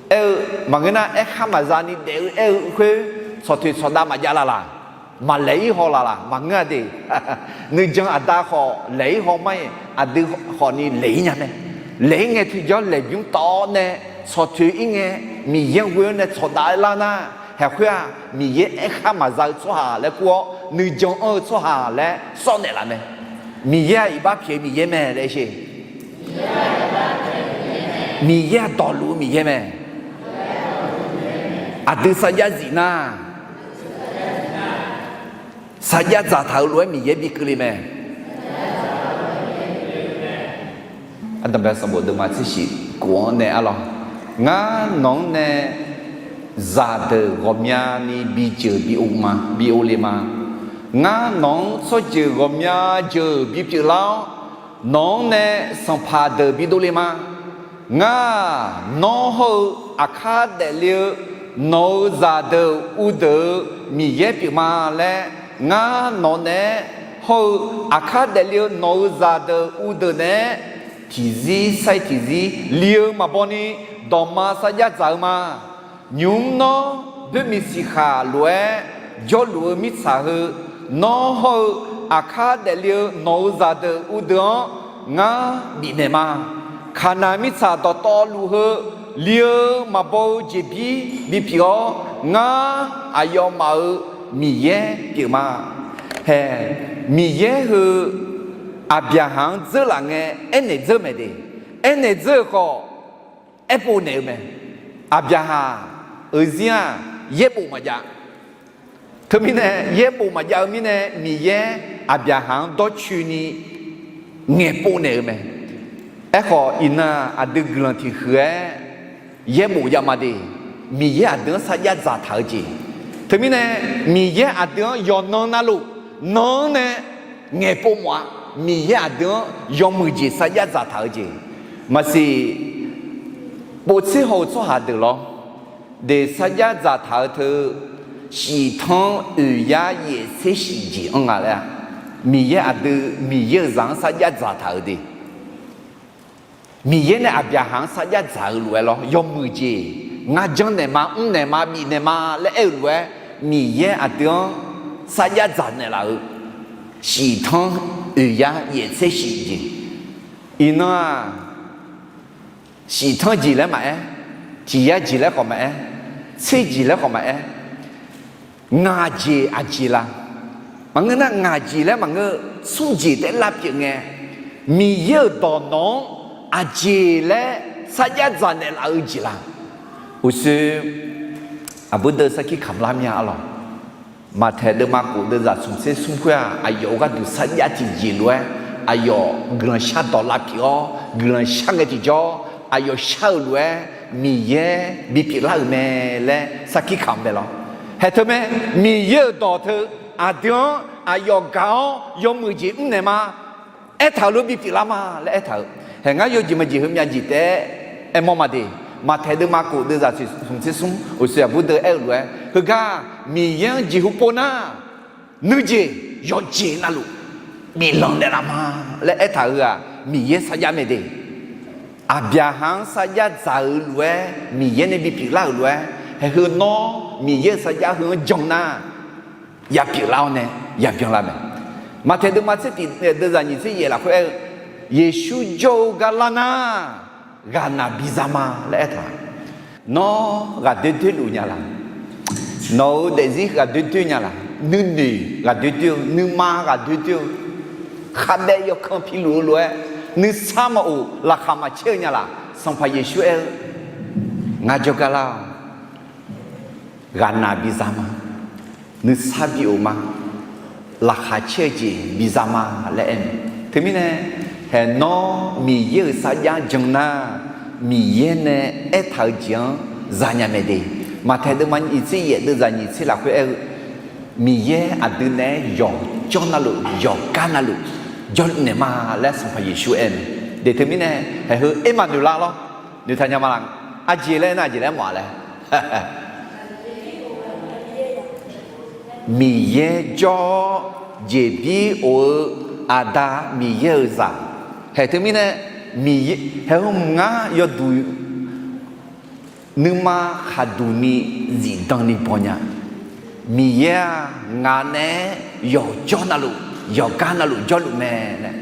aer-eu maqngeur nar, aerkhar maqza ni daef-eu aer-eu khoer, tsawqtoeq tsawqdav maqjav laf laq, maqlaeq-ir haw laf laq maqngeur-a de. Nuijan aqda khawf laeq-ir haw mar-iq, aqdui khawfni laeq-ir nya mae. Laeq-ir ngae tiqjawr laeq bymr tawv-awr nae, tsawqtoeq-ir ngae, Miqyaer-anr ghoe-awr nae tsawqdav lar nar, haeq khoer-aq Miqyaer aerkhar maqza-eu tsawrhaq laer kur-awr, nuijan anr-eu tsawrhaq laer sawr naeqlaf mae. Miqyaer-aq iqbax pyaeq-eu Miqyaer mae laer sher. Miqyaer-aq dawqluf-eu Miqyaer mae. Aqdui sarjax zif nar, sarjax dzaqtaq-euq lof-aer Miqyaer bi keuvle mae. Ardanqbae sanqbof deuvma tser shif kof-anr nae arlawr, ngar nawq-anr nae zaqdeuq ghawqmyani bijeuq bi-eu ma, bi-eu le ma. Ngar nawq-anr tsawrjeuq ghawqmya jeuq bipyeuf lar-awr, nawq-anr nae sanqpaq deuq bidov le ma. Ngar nawr hawr-eu aqkar daefle-eu nawq-euq zaqdeuq uvdeuq-eu Miqyaer pyeuf ma laer, ngar nawq naeq-aer hawr-eu aqkar daefle-eu nawq-euq zaqdeuq uvdeuq naeq-aer tiqzir sar-ir tiqzir li-eu maqbaw ni, dawqma sarjax dzaq-eu ma. Nymq-mr nawr boermiq siqkhaq lof-aer jawrluf-eu mirtsaq heu, nawr hawr-eu aqkar daefle-eu nawq-euq zaqdeuq uvdeuq-anr ngar bifnaeq ma. Kaqnaq mirtsaq dawqtawvluf heu li-eu maqbaw-eu jeqbir bipyeuf-awr, ngar aqyawfmaf-euq Miqyaer pyeuf ma. Hae, Miqyaer heu Aqbyaqhaq-anr dzeurlaf ngae aernaeq dzeur mae de. Aernaeq dzeur-eu khawf, aerpov naeq-eu mae. Aqbyaqhaq-euq zir-aq, yaerbof maqjav. Teumirnae yaerbof maqjav-eu mirnae, Miqyaer Aqbyaqhaq-anr dawrcoeni ngaeqpov naeq-eu mae. Aerkhawf, iqnan aqdui guiqlanq tiqhuiq-aer yaerbof jav ma de. Miqyaer aqdui-anr sarjax dzaqtaq-eu jeq. Teumirnae, Miqyaer aqdui-anr yawqnan navluf, nan-anr nae ngaeqpov mawf-a. Miqyaer aqdui-anr yawmuiq jeq sarjax dzaqtaq-eu jeq. Maqsiq, povtser haw-eu tsawrhaq deuq lawr, de sarjax dzaqtaq-eu teu, shiftanr oeq yar yaef tser shif jeq anr nga laer-a. Miqyaer aqdui, Miqyaer-euq zaq-anr sarjax dzaqtaq-eu de. Miqyaer nae Aqbyaqhaq-anr sarjax dzaq-eu lof-aer lawr, yawmuiq jeq, ngar janrnaeq ma, mrnaeq ma, bifnaeq ma laer aer-eu lof-aer, Miqyaer aqdui-anr sarjax dzaq naeqlaf-eu, shiftanr oeq yar yaef tser shif jeq. Iqnan-aq, shiftanr jeq laer maqaer, tiq yar jeq laer khawf maqaer, tser jeq laer khawf maqaer, ngaq jeq aqjeq la? Maqngeur nar, ngaq jeq laer maqngeur, smr jeq taef lar pyeuf ngae, Miqyaer-euq dawq nawq-anr aqjeq laer sarjax dzaq naeqlaf-eu jeq la? Uqshoe aqbur deuv sarkir kamq lar mya arlawq. Maqtaeq deuvma kof deuvzaq smq tser smr khoer-aq, aqyawf-euq gharduq sarjax tiqjeq lof-aer, aqyawf guiqlanq shardawq lavpyeuf-awr, guiqlanq shar ngae tiqjawr, aqyawf shar-euq lof-aer Miqyaer bipyeuf lar-euq mae laer sarkir kamq mae lawr. Haeq teu mae, Miqyaer-euq dawq teu aqdui-anr aqyawf gaq-awr yawmuiq jeq mrnaeq ma, aertaq-euq lof bipyeuf lar ma laer aertaq-euq. Haeq ngar yawjeq maqjeq heumyav jeq taef-aer aermawr ma de. Maqtaeq deuvma kof deuvzaq smq tser smr uqshoe aqbur deuv aer-eu lof-aer, heugar Miqyaer-anr jeqhu pov nar, nuijeq yawqjeq navluf biflanq naeqlaf ma laer aertaq-euq-aq, Miqyaer sarjax mae de. Aqbyaqhaq-anr sarjax dzaq-euq lof-aer, Miqyaer nae bipyeuf lar-euq lof-aer, haeq heu nawr Miqyaer-euq sarjax heu-anr jan nar, yapyeuf lar-awr nae yabyan lar mae. Maqtaeq deuvma tser tiq deuvzaq nyiq tser yaef lafkhoer aer-eu, Yeqsur jawr-eu gar lar nar, ghaqnaq biza ma laer aertaq. Nawr ghaqdoer doer luf nya laq? Nawq-euq daefzir ghaqdoer doer nya laq? Nuinoeq ghaqdoer doer-eu, nuima ghaqdoer doer-eu, khavbaev yawkan piluf-eu lof-aer, nuisar maqof, laqkhaq maqcaer-eu nya laq? Sanqpaq Yeqsur aer-eu, Ngar jawrgar lar-awq. Ghaqnaq biza ma. Nuisar bi-euq ma. Laqkhaq caer-eu jeq biza ma laer aer mae. Teumirnae, haeq nawr Miqyaer-euq sarjax jan nar, Miqyaer nae aertaq-eu jeq-anr zanya mae de. Maqtaeq deuvma nyiq tser yaef deuvzaq nyiq tser lafkhoer aer-eu, Miqyaer aqdui naeq-aer yawqjawr navluf, yawqgar navluf jawrnaeq ma laer Sanqpaq Yeqsur aer mae. De teumirnae, haeq heu Ermaqnoeqlar lawr, noeqtaq nya ma laq? Aqjeq laer nar, aqjeq laer mawf-a laer Miqyaer jawr-awr jeqbir of-eu Aqda Miqyaer-euq zaq. Haeq teumirnae, Miqyaer haeq heu mq ngar yawduq nuima khaqduq ni zifdan ni baw nya. Miqyaer-aq, ngaq naeq-aer yawqjawr navluf, yawqgar navluf jawrluf mae laer.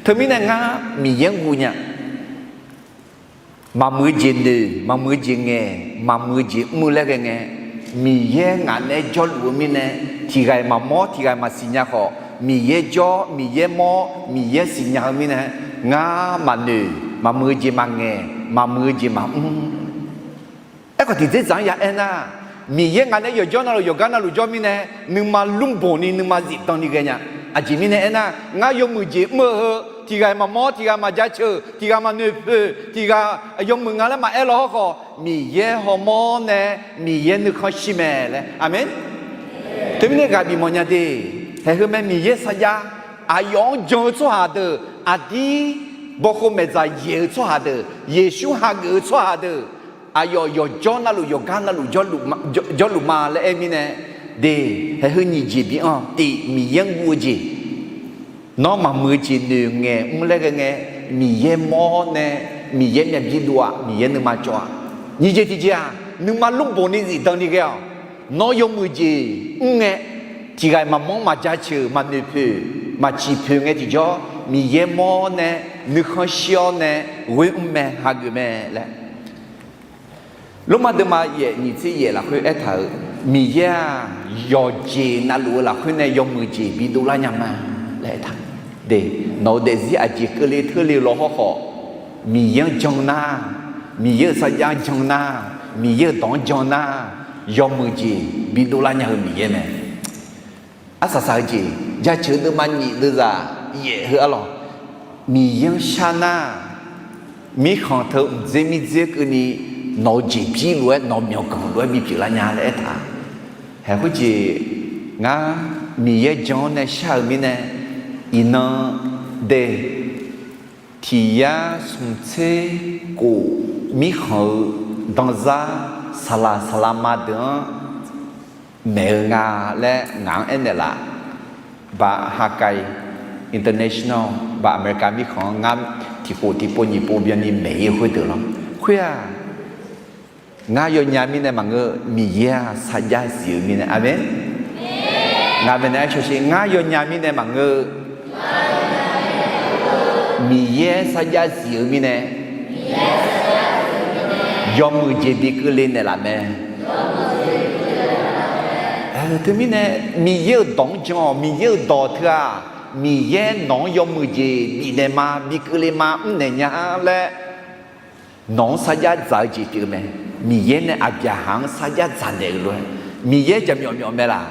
Teumirnae ngar Miqyaer-anr guv nya. Maqmuiq-eu jeq noeq, maqmuiq-eu jeq ngaeq, maqmuiq-eu jeq mr-eu laer ghae ngae, Miqyaer ngaq naeq-aer jawrluf-eu mirnae, tiq ghaq-iq maqmawr, tiq ghaq-iq maqsiq nya khawf, Miqyaer jawr, Miqyaer mawr, Miqyaer siqnya-eu mirnae, ngar maqnoeq, maqmuiq-eu jeq maqngaeq, maqmuiq-eu jeq maqmr. Aerkhawf, tiqdzerdzaq-anr ya aernar, Miqyaer ngaq naeq-aer yawqjawr navluf, yawqgar navluf jawr mirnae, nuima lmrbanq ni, nuima zifdan ni ghae nya. Aqjeq mirnae aernar, ngar yawmuiq jeq mr-eu heu, tiq ghaq-iq maqmawr, tiq ghaq maqjaceuq, tiq ghaq maqnoeq poeq, tiq ghaq yawmuiq nga laer maqaer law hawrkhawf, Miqyaer hawmawr nae, Miqyaer nuikhanr shir mae laer. Aqmeq. Teumirnae ghaq bifmawf nya de. Haeq heu mae, Miqyaer sarjax aqyawf-anr jan-eu tsawrhaq deuq, aqdir bawkhov maeqdzaq yaeq-eu tsawrhaq deuq, Yeqsur hageuf-eu tsawrhaq deuq, aqyawf yawqjawr navluf, yawqgar navluf jawrluf ma laer aer mirnae, de, haeq heu nyiq jeq bi-anr-awq. Tiq, Miqyaer-anr guv-eu jeq. Nawr maqmuiq-eu jeq noeq ngaeq mr laer ghae ngae, Miqyaer mawr nae, Miqyaer myavbi dov-aq, Miqyaer nuima cawv-aq. Nyiq jeq tiqjeq-aq, nuima lmrbanq ni zifdan ni ghae-awq. Nawr yawmuiq jeq mr ngae, tiq ghaq-iq maqmawr, maqjaceuq, maqnoeq poeq, maqciq poeq ngae tiqjawr, Miqyaer mawr nae, nuikhanr shir-awr nae, ghoer mr mae, hageuf mae laer. Lormav deuvma yaef nyiq tser yaef lafkhoer aertaq-euq, Miqyaer-aq, yawqjeq navluf-eu lafkhoer nae yawmuiq jeq bidov lar nya ma laer aertaq. De, nawq-eu daefzir aqjeq keuvle teurle-eu law hawrkhawf, Miqyaer-anr jan nar, Miqyaer-euq sarjax-anr jan nar, Miqyaer-euq dawq-anr jan nar, yawmuiq jeq bidov lar nya-eu Miqyaer mae. Arsaq saq-eu jeq, jaceuq-eu deuvma nyiq deuvzaq yaef heu arlawq, Miqyaer-anr shar nar, mirkhanq teu mqdzer mirdzer keuvni nawq-eu jeqbir lof-aer, nawq-eu myawqganq lof-aer bipyeuf lar nya laer aertaq. Haeq khoerjeq, ngar Miqyaer jan-awr nae shar-euq mirnae, iqnan de, tiq yar smq tser kof mirkhanq-eu danzar saqlaq saqlaq ma deuq-anr maeq-eu nga laer ngaq-anr aernaeq laf. Ba Hawkeye International, ba America mirkhanq-anr ngar tiqkhof tiqpov nyiq pov byanni maeq-ir khoerdeuq lawr. Khoer-aq, ngar yawnya mirnae maqngeur, Miqyaer-aq sarjax zif-eu mirnae. Aqmeq. Ngaq maeqnaeq-aer shawshir, ngar yawnya mirnae maqngeur, Miqyaer sarjax zif-eu mirnae, yawmuiq jeq bi keuvle naeqlaf mae. Teumirnae, Miqyaer-euq dawq-anr jan-awq. Miqyaer-euq dawq teu-aq, Miqyaer nawq-anr yawmuiq jeq bifnaeq ma, bi keuvle ma, mrnaeq nya laer nawq-anr sarjax dzaq-eu jeq pyeuf mae. Miqyaer nae Aqbyaqhaq-anr sarjax dzaq naeq-euq lof-aer, Miqyaer jaqmyawf myawf mae laq?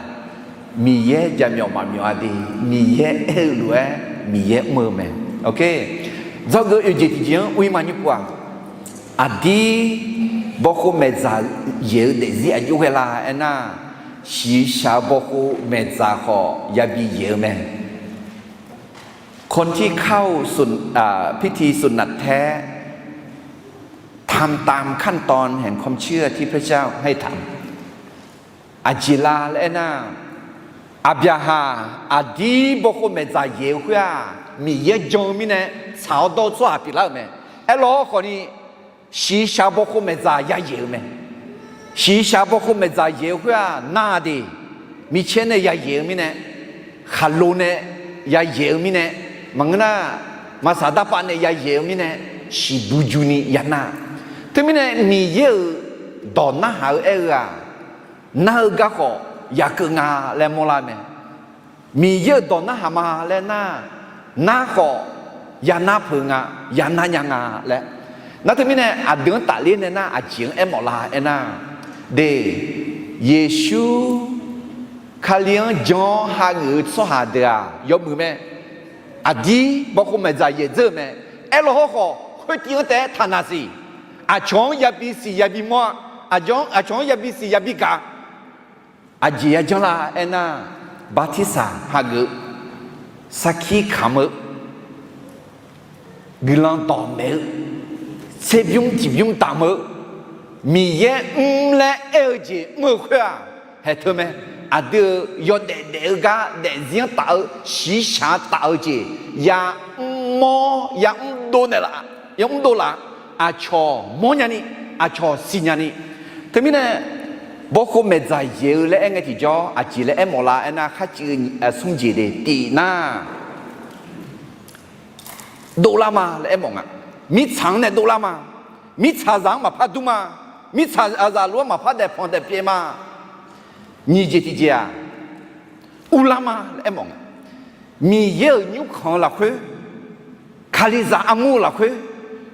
Miqyaer jaqmyawf maqmyawf-a de. Miqyaer aer-eu lof-aer Miqyaer mr-eu mae. Dzawgeuf oeq jeq tiqjeq-anr ur-ir ma nymr pov-aq, aqdir bawkhov maeqdzaq yaeq-eu daefzir aqjox ghae la aernar, shiqshaq-eu bawkhov maeqdzaq khawf yabi yaeq-eu mae. คนที่เข้าสุน- อ่า พิธีสุนนะแท้ ทำตามขั้นตอนแห่งความเชื่อที่พระเจ้าให้ทำ Aqjeq la laer aernar, Aqbyaqhaq aqdir bawkhov maeqdzaq yaeq-eu khoer-aq, Miqyaer jan-eu mirnae tsaq-awr dawr-eu tsawrhaq pyeuflar-euq mae. Aerlawr khawfni, shiqshaq bawkhov maeqdzaq yayaeq-eu mae. Shiqshaq bawkhov maeqdzaq yaeq-eu khoer-aq, nar-a de. Micaer nae yayaeq-eu mirnae, khaqlo nae yayaeq-eu mirnae, maqngeur nar, maqsaq darpav nae yayaeq-eu mirnae, shiqbuq juni yanar. Teumirnae Miqyaer-euq dawq narhaq-eu aer-eu-aq, nar-eu garkawv yakeuv nga laer mawrlar mae. Miqyaer-euq dawq narhaq ma laer nar, nar khawf yanar peuq nga, yanar nya nga laer. Nar teumirnae aqdui-anr tafler nae nar aqjeq-anr aermawf la aernar, de, Yeqsur Kali-anr jan-awr hageuf-eu tsawrhaq deuq-aq yawmuiq mae. Aqdir bawkhov maeqdzaq yaeq dzeur-eu mae. Aerlawr hawrkhawf khoertiv-anr taef-aer taqnaq siq. Aqcawq-anr yabi siq yabi mawr-a. Aqcawq-anr yabi siq yabi gaq. Aqjeq yajanr la aernar, bartirsaq hageuf-eu, sarkir kamq-eu, guiqlanq dawqmaeq-eu, tserbymr tiqbymr damq-eu, Miqyaer mr laer aer-eu jeq mr-eu khoer-aq, haeq teu mae. Aqdui-euq yawdaef daef-eu gar daefzir-anr taf-eu, shiqshaq taf-eu jeq yamr mawr yamr dov naeqlaf, yamr dov laf. Aqcawq mawrnya ni, aqcawq siqnya ni, Teumirnae, bawkhov maeqdzaq yaeq-eu laer aer ngae tiqjawr aqjeq laer aermawf lar aernar, kharciv-eu smr jeq de tiq nar, dovlar ma laer aermawf nga. Mirtsaq-anr nae dovlar ma. Mirtsaqzaq-anr maqpar dur ma. Mirtsaqzaq luf-anr maqpar daefpanq daefpyaev ma. Nyiq jeq tiqjeq-aq, uvlar ma laer aermawf nga. Miqyaer-euq nymrkhanq-eu lafkhoer, Kalizaq armur-eu lafkhoer,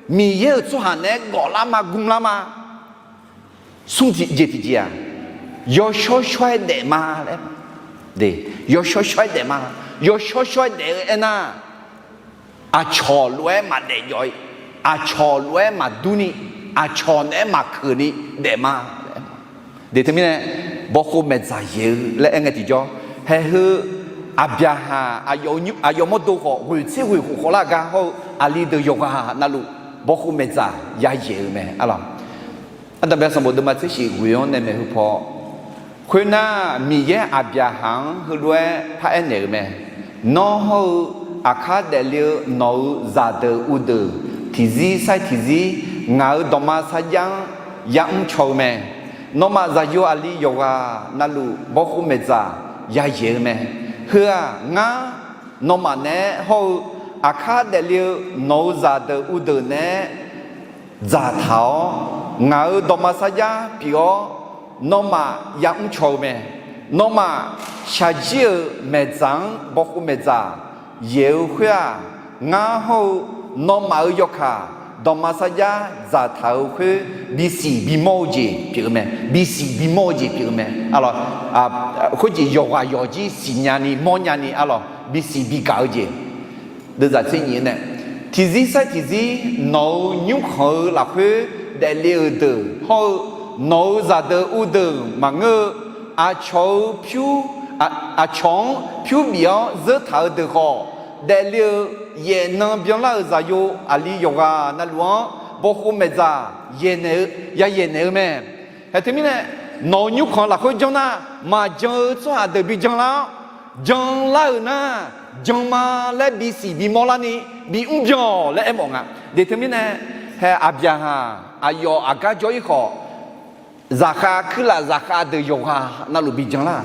Miqyaer-euq tsawrhaq naeq-aer gawflar ma, gmlar ma. Smr jeq tiqjeq-aq, yawshawr shawr-aer daef ma laer, yawshawr shawr-aer daef ma. Yawshawr shawr-aer daef-eu aernar, aqcawq lof-aer maqdaef jawv-ir, aqcawq lof-aer maqdur ni, aqcawq naeq-aer maqkeuq ni daef ma. De teumirnae, bawkhov maeqdzaq yaeq-eu laer aer ngae tiqjawr, haeq heu Aqbyaqhaq aqyawf mawrdo khawf ghoeq tser ghoeq khof khawf lar gar hawr-eu aqli deuq yawqghaq navluf bawkhov maeqdzaq yayaeq-eu mae. Ardanqbae sanqbof deuvma tser shif ghoeq-anr nae maeqhu paw, khoernar, Miqyaer Aqbyaqhaq-anr heulof-aer paraer naeq-euq mae. Nawr hawr-eu aqkar daefle-eu nawq-euq zaqdeuq uvdeuq tiqzir sar-iq tiqzir ngaq-euq dawqma sarjax-anr yamr caw-eu mae. Nawmaf zaqyo aqli yawqghaq navluf bawkhov maeqdzaq yayaeq-eu mae. Heu-aq, ngar nawmaf naeq-aer hawr-eu aqkar daefle-eu nawq-euq zaqdeuq uvdeuq naeq-aer dzaqtaq-awr, ngaq-euq dawqma sarjax pyeuf-awr, nawmaf yamr caw-eu mae. Nawmaf shaqjir-euq maeqdzaq-anr bawkhov maeqdzaq yaeq-eu khoer-aq, ngar hawr-eu nawmaf-euq yawkaq dawqma sarjax dzaqtaq-euq khoer bisiq bimawr-eu jeq pyeuf-eu mae. Bisiq bimawr-eu jeq pyeuf-eu mae. Khoerjeq yawqghaq yawqjir siqnya ni mawrnya ni arlawq bisiq bigaq-eu jeq. Deuvzaq tser nyiq-eu nae, tiqzir sar-iq tiqzir nawq-euq nymrkhanq-eu lafkhoer daefle-euq deuq hawr-eu nawq-euq zaqdeuq uvdeuq maqngeur-eu, aqcawq-eu pyur, aqcawq-anr pyur bif-awr zeur taq-eu deuq khawf, daefle-eu yaefnan byanlar-euq zaqyo aqli yawqghaq navluf-anr bawkhov maeqdzaq yayaeq naeq-eu mae. Haeq teumirnae, nawq-euq nymrkhanq lafkhoer janr nar, maqjan-eu tsawrhaq deuq bi janlar-awr, janlar-euq nar, jan ma laer bisiq bimawr larni bi mrbyan-awq laer aermawf nga. De teumirnae, haeq Aqbyaqhaq aqyawf aqgar jawr-ir khawf, zaqkhav kuirlaf zaqkhav deuq yawqghaq navluf bi janlar.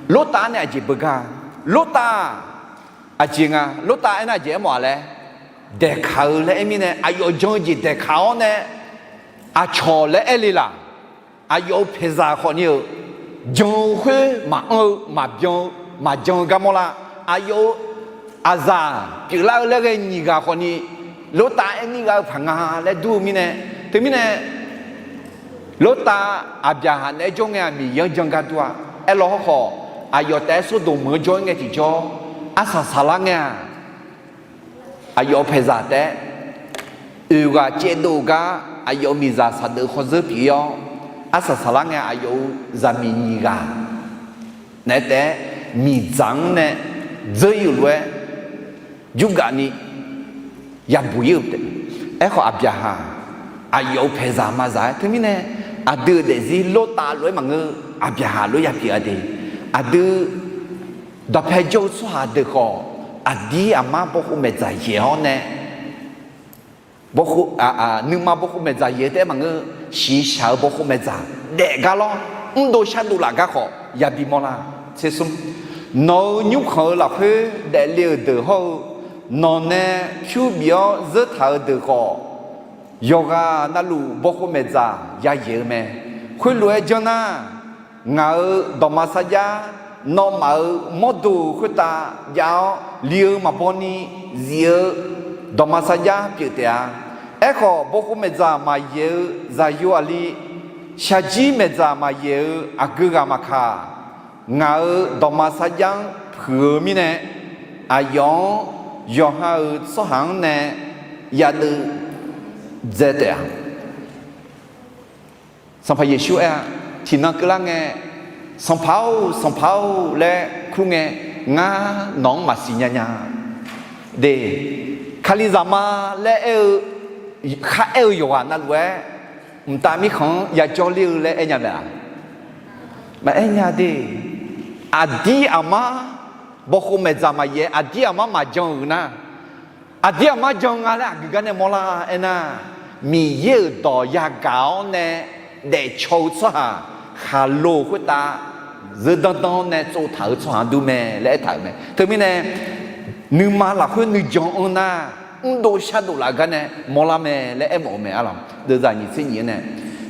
Lortav nae aqjeq beugar, Lortav aqjeq nga, Lortav aernar aqjeq aermawf-a laer, daeqkaq-eu laer aer mirnae aqyawf jan-eu jeq daeqkaq-awr nae, aqcawq laer aer le laq. Aqyawf-euq paeqzaq khawfni-euq jan-eu khoer maqanr-eu maqbyan-eu maqjan-eu gar mawrlar. Aqyawf-euq aqzaq pyeuflar-eu laer ghae nyiq ghaq khawfni, Lortav aer nir gha-eu paq nga laer dur-eu mirnae, teumirnae Lortav Aqbyaqhaq naeq-aer jawr ngae-aq Miqyaer-anr jan gar dur-a. Aerlaw hawrkhawf, aqyawf taef-aer Sordaq meuq-anr jawr-ir ngae tiqjawr, arsaq saqlar ngae-aq, aqyawf-euq paeqzaq taef-aer oeq ghaq caevdov-eu gar aqyawf-euq miqzaq saqdeuf khawr zeur pyeuf-ir-awr, arsaq saqlar ngae aqyawf-euq zaqmiq nyiq ghaq naeq-aer taef-aer miqdzaq-anr nae dzeur-ir-euq lof-aer jurgaf ni yabuq-ir-euq taef. Aerkhawf Aqbyaqhaq aqyawf-euq paeqzaq maqzaq-aer teumirnae, aqdui-euq daefzir Lortav lof-aer maqngeur, Aqbyaqhaq lof-aer yapyeuf-a de. Aqdui dawqpae jawr-eu tsawrhaq deuq khawf, aqdir aqmar bawkhov maeqdzaq yaeq-awr nae, nuima bawkhov maeqdzaq yaeq-eu taef-aer maqngeur, shiqshaq-eu bawkhov maeqdzaq daef gar lawr, mrdov shardov laf gar khawf yabi mawrlar. Tsersmr, nawq-euq nymrkhanq-eu lafkhoer daefle-euq deuq hawr-eu, nawq nae pyur bif-awr zeur taq-euq deuq khawf, yawqghaq navluf bawkhov maeqdzaq yayaeq-eu mae. Khoerlof-aer janr nar, ngaq-euq dawqma sarjax, nawmaf-euq mawrdo-euq khoertav jav-awr li-eu maqbaw ni zif-eu dawqma sarjax pyeuf taef-a. Aerkhawf, bawkhov maeqdzaq maqyaeq-eu zaqyo aqli, shaqjir maeqdzaq maqyaeq-eu aqgeu ghaq maqkaq, ngaq-euq dawqma sarjax-anr puiq-eu mirnae, aqyawf-anr yawqha-euq tsawrhaq-anr nae yadeuv dzae taef-a. Sanqpaq Yeqsur aer-a, tiqnan keuvlar ngae, Sanqpaq-or, Sanqpaq-or laer kur ngae, ngar nawq-anr maqsiq nya nya. De, Kalizaq ma laer aer-eu, kharaer-eu yawqghaq navluf-aer, mqtav mirkhanq-anr yajawr ler-eu laer aer nya mae-a? Maqaer nya de. Aqdir aqmar bawkhov maeqdzaq maqyaeq, aqdir aqmar maqjan-euq nar, aqdir aqmar jan nga laer aqgeu gar nae mawrlar aernar, Miqyaer-euq dawq yagaq-awr nae daefcaw-eu tsawrhaq khaqlo khoertav zeudandan nae tsovtaq-eu tsawrhaq dur mae laer aertaq-euq mae. Teumirnae, nuima lafkhoer nuijan anr nar, mrdov shardov laf gar nae mawrlar mae laer aermawf-eu mae. Arlawq, deuvzaq nyiq tser nyiq-anr nae,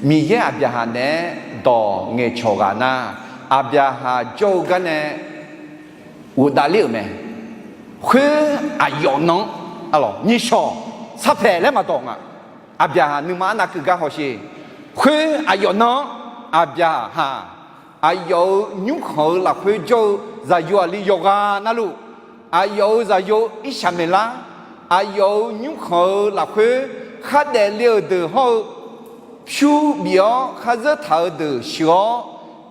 Miqyaer Aqbyaqhaq naeq-aer dawq ngaeqcawq ghaq nar, Aqbyaqhaq jawr-eu gar nae ghofdav ler-euq mae. Khoer aqyawf nan-anr, arlawq, nyiqshawq sarpaeq laer maqdawq nga. Aqbyaqhaq nuima arnav keuv gar hawsher. Khoer aqyawf nan-anr, Aqbyaqhaq aqyawf-euq nymrkhanq-eu lafkhoer jawr-eu zaqyo aqli yawqghaq navluf, aqyawf-euq zaqyo Irsaqmeqlar, aqyawf-euq nymrkhanq-eu lafkhoer khardaef le-euq deuq hawr-eu pyur bif-awr kharzeur taq-euq deuq sheuq-awr,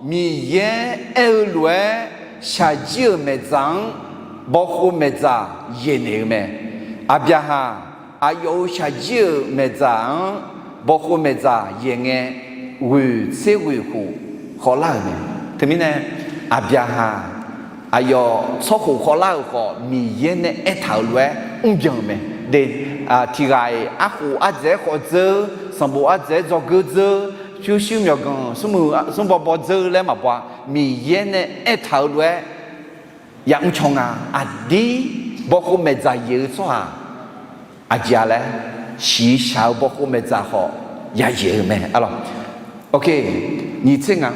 Miqyaer aer-eu lof-aer shaqjir-euq maeqdzaq-anr bawkhov maeqdzaq yaeq naeq-eu mae. Aqbyaqhaq aqyawf-euq shaqjir-euq maeqdzaq-anr bawkhov maeqdzaq yaeq ngae, ghoeq tser ghoeq khof khawvlar-euq mae. Teumirnae, Aqbyaqhaq aqyawf tsawrkhof khawvlar-euq khawf, Miqyaer nae aertaq-euq lof-aer mrbyan-euq mae. De, tiq ghaq-iq arkhof ardzaeq-aer khawf dzeur, sanqbof ardzaeq-aer dzawgeur dzeur, pyurshuir myawqganq smrmuiq smrbaw baw dzeur laer maqbaw-a. Miqyaer nae aertaq-euq lof-aer yamr caw nga. Aqdir bawkhov maeqdzaq yaeq-eu tsawrhaq aqjeq-a laer, shiqshaq-eu bawkhov maeqdzaq khawf yayaeq-eu mae. Arlawq, ok, nyiq tser nga,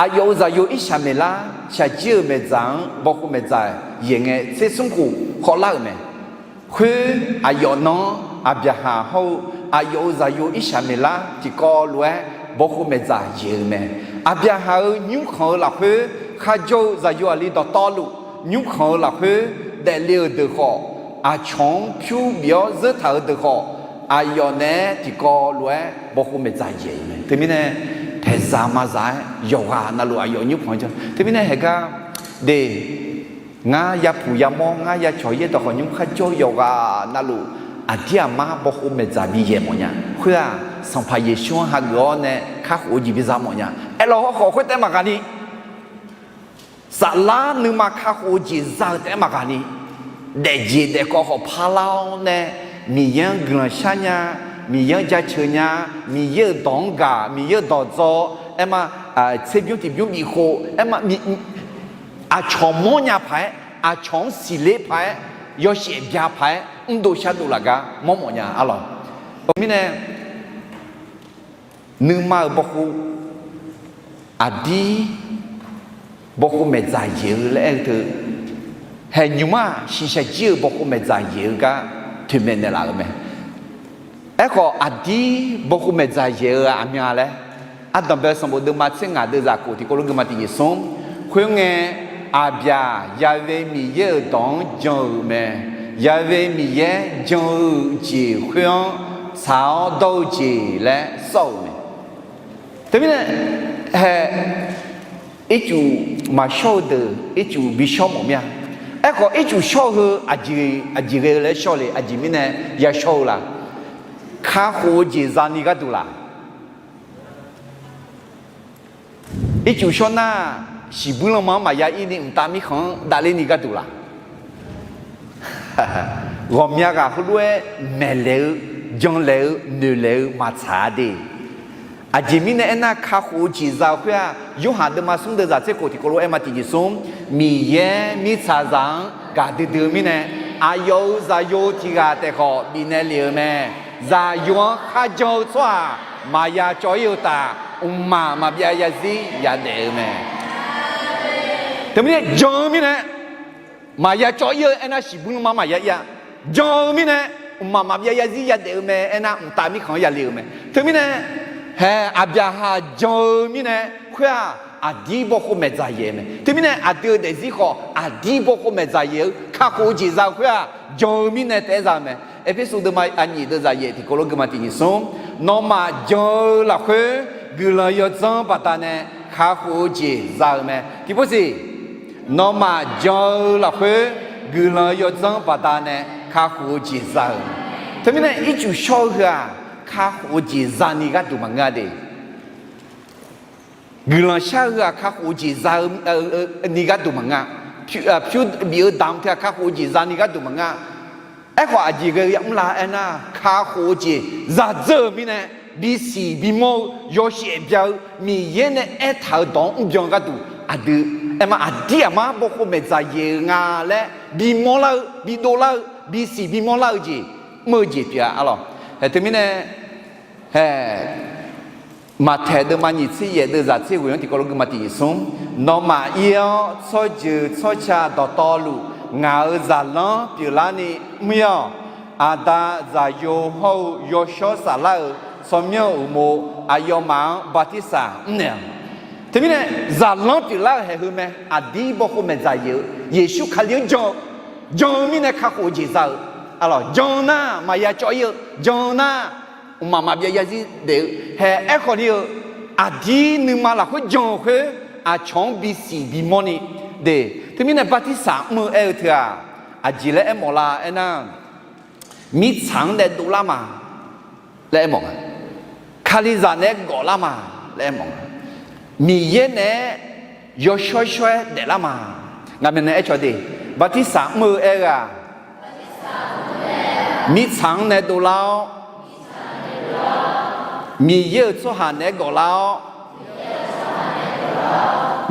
aqyawf-euq zaqyo Irsaqmeqlar shaqjir-euq maeqdzaq-anr bawkhov maeqdzaq yaeq ngae tser smr khof khawvlar-euq mae. Khoer aqyawf nan-anr Aqbyaqhaq hawr-eu aqyawf-euq zaqyo Irsaqmeqlar tiqkawv lof-aer bawkhov maeqdzaq yaeq-eu mae. Aqbyaqhaq-euq nymrkhanq-eu lafkhoer kharjawr-eu zaqyo aqli dawqtawvluf nymrkhanq-eu lafkhoer daefle-euq deuq khawf, aqcawq-anr pyur bif-awr zeur taq-euq deuq khawf, aqyawf naeq-aer tiqkawv lof-aer bawkhov maeqdzaq yaeq-euq mae. Teumirnae, paeqzaq mazaq-aer yawqghaq navluf aqyawf nymrkhanq-anr jawr. Teumirnae haeqgar de, ngar yapuq yamawr, ngar yacawq yaer dawq khawf nymr kharjawr-eu yawqghaq navluf, aqdir aqmar bawkhov maeqdzaq bi yaeq mawfnya. Khoer-aq, Sanqpaq Yeqsur-anr hageuf-awr nae kakhof-eu jeq biza mawfnya. Aerlawq, hawrkhawf khoertav maqghaq ni, saflar nuima kakhof-eu jeq za-eu taef-aer maqghaq ni, daefjeq daefkawv khawf parlar-awr nae, Miqyaer-anr guiqlanq shar nya, Miqyaer-anr jaceuq nya, Miqyaer-euq dawq-anr gaq, Miqyaer-euq dawq dzaw, aerma, tserbymr tiqbymr bifkhof, aerma, aqcawq mawrnya paq-aer, aqcawq-anr siqler paq-aer, yawshaef bya paq-aer, mrdov shardov laf gar mawr mawfnya. Arlawq, teumirnae, nuima-euq bawkhov, aqdir bawkhov maeqdzaq yaeq-eu laer aer-eu teu, haeq nymq-mr-aq shiqshaq jir-euq bawkhov maeqdzaq yaeq-eu gar toeqmaeq naeqlaf-euq mae. Aerkhawf, aqdir bawkhov maeqdzaq yaeq-eu aqmyan laer, Ardanqbae sanqbof deuvma tser ngaq deuvzaq khof tiqkawv lof geufma tiqjeq smr. Khoerngae, Aqbyaq Ya'we Miqyaer-euq dawq-anr jan-euq mae. Ya'we Miqyaer jan-eu jeq khoer-anr tsaq-awr dawr-eu jeq laer sawr-euq mae. Teumirnae, hae, ircuf maqshawr-eu deuq ircuf bishawr mawf mir-a. Aerkhawf, ircuf shawr-eu heu aqjeq, aqjeq ghae-eu laer shawr le, aqjeq mirnae yashawr-eu la? Kakhof-eu jeq zani gharduq laq? Ircuf shawr nar, siqbuir lanma-anr maqya ir ni mqtav mirkhanq-anr davler ni gharduq laq? Ghawqmya ghaq heulof-aer maeqlaeq-eu, janlaeq-eu, noeqlaeq-eu maqtsaq-a de. Aqjeq mirnae aernar, kakhof-eu jeq za-eu khoer-aq, Yorhaq deuvma smr deuvzaq tser khof tiqkawv lof aerma tiqjeq smr, Miqyaer mirtsaqzaq-anr gaqdui dui-eu mirnae, aqyawf-euq zaqyo tiq ghaq taef khawf bifnaeq lef-eu mae. Zaqyo-anr kharjan-eu tsawrhaq maqya cawv ir-eu uqtaf, mqmaq maqbyav yazir yadaef-eu mae. Teumirnae jan-eu mirnae, maqya cawv ir-eu aernar, siqbuir lanma maqya ir-a. Jan-eu mirnae, mqmaq maqbyav yazir yadaef-eu mae aernar, mqtav mirkhanq-anr yale-euq mae. Teumirnae, hae, Aqbyaqhaq jan-eu mirnae, khoer-aq, aqdir bawkhov maeqdzaq yaeq-eu mae. Teumirnae, aqdui-euq daefzir khawf aqdir bawkhov maeqdzaq yaeq-eu kakhof-eu jeq za-eu khoer-aq, jan-eu mirnae taef-aer za-eu mae. Erpersu deuvma aqnyif deuvzaq yaef tiqkawv lof geufma tiqnyif smr, nawmaf jan-eu lafkhoer guiqlanq yawdzanr baqdanae kakhof-eu jeq za-eu mae. Tiqpov siq, nawmaf jan-eu lafkhoer guiqlanq yawdzanr baqdanae kakhof-eu jeq za-eu. Teumirnae ircuf shawr-eu heu-aq, kakhof-eu jeq zani gharduq maqngeur-a de. Guiqlanq shar-eu heu-aq, kakhof-eu jeq za-eu ni gharduq maqngeur-a. Pyur bif-eu damq teu-aq, kakhof-eu jeq zani gharduq maqngeur-a. Aerkhawf, aqjeq ghae-eu yamr la aernar, kakhof-eu jeq zadzeur-eu mirnae, bisiq bimawr-eu yawshaef bya-eu Miqyaer nae aertaq-euq dawq-anr mrbyan gharduq aqdui, aerma aqdir aqmar bawkhov maeqdzaq yaeq-eu nga laer bimawr lar-eu bidov lar-eu bisiq bimawr lar-eu jeq mr-eu jeq pyeuf-a arlawq. Haeq teumirnae, haeq, Maqtaeq deuvma nyiq tser yaef deuvzaq tser ghoeq-anr tiqkawv lof guima tiq nyiq smr, nawmaf ir-awr tsawrjeuq tsawrca dawqtawvluf ngaq-euq zaqlanr pyeuflarni mr-ir-awq. Aqda, Zaqyo hawr-eu Yawshawr Saflar-euq tsawrmyanr uqmov aqyawfmaf-anr bartirsaq mrnaeq-awq. Teumirnae zaqlanr pyeuflar-euq haeq heu mae. Aqdir bawkhov maeqdzaq yaeq-eu Yeqsur Kali-anr jan-eu, jan-eu mirnae kakhof-eu jeq za-eu, arlawq, jan-eu nar maqya cawv-ir-eu, jan-eu nar mqmaq maqbyav zarzir daef-eu haeq. Aerkhawf ni-eu, aqdir nuima lafkhoer jan-euq khoer aqcawq-anr bisiq bimawr ni de. Teumirnae bartirsaq mr-eu aer-eu teu-aq, aqjeq laer aermawf lar aernar, mirtsaq-anr nae dovlar ma laer aermawf nga. Kalizaq naeq-aer gawflar ma laer aermawf nga. Miqyaer naeq-aer yawshawr shawr-aer daeflar ma. Ngaq maeqnan aer caw de, bartirsaq mr-eu aer-eu-aq, mirtsaq-anr nae dovlar-awr, Miqyaer-euq tsawrhaq naeq-aer gawflar-awr,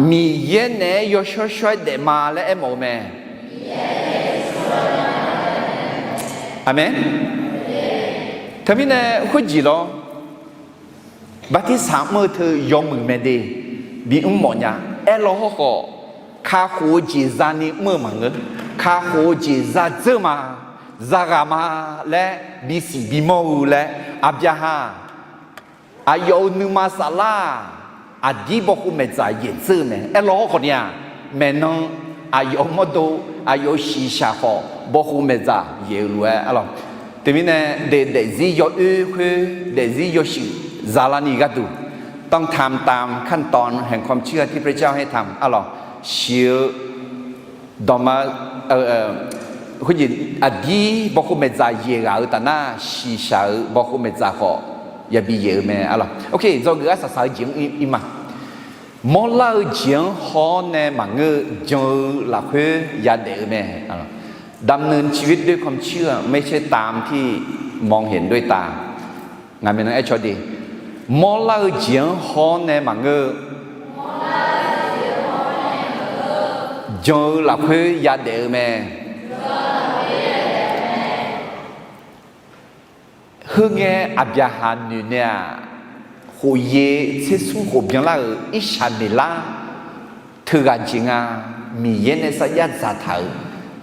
Miqyaer naeq-aer yawshawr shawr-aer daef ma laer aermawf-eu mae. Aqmeq. Teumirnae khoerjeq lawr, bartirsaq mr-eu teu yawmuiq mae de, bimr mawf nya. Aerlaw hawrkhawf, kakhof-eu jeq zani mr-eu maqngeur. Kakhof-eu jeq za dzeur ma, za ghaq ma laer bisiq bimawr-eu laer, Aqbyaqhaq aqyawf-euq nuima saflar-aq, aqdir bawkhov maeqdzaq yaeq dzeur-eu mae. Aerlaw hawrkhawf ni-aq, maeqnan aqyawf-euq mawrdo, aqyawf-euq shiqshaq khawf bawkhov maeqdzaq yaeq-eu lof-aer arlawq. Teumirnae daef daefzir yawoer khoer daefzir yawshuif zalarni gharduq, ต้องทำตามขั้นตอนแห่งความเชื่อที่พระเจ้าให้ทำ arlawq. Shiq-eu dawqma, khoerjeq aqdir bawkhov maeqdzaq yaeq ghaq-eu taf nar, shiqshaq-euq bawkhov maeqdzaq khawf yabi yaeq-eu mae arlawq. Ok, dzawgeuf arsaq saq-eu jeq-anr ir ma. Mawrlar-eu jeq-anr haw-awr nae maqngeur-eu jan-eu lafkhoer yadaef-eu mae. ดำเนินชีวิตด้วยความเชื่อ ไม่ใช่ตามที่มองเห็นด้วยตา Ngaq maeqnan aer caw de, mawrlar-eu jeq-anr haw-awr nae maqngeur-eu, jan-eu lafkhoer yadaef-eu mae. Heungae Aqbyaqhaq noeq nae-aq, khof yaer tser smr khof byanlar-euq Irsaqmeqlar teughaq jeq nga. Miqyaer nae sarjax dzaqtaq-euq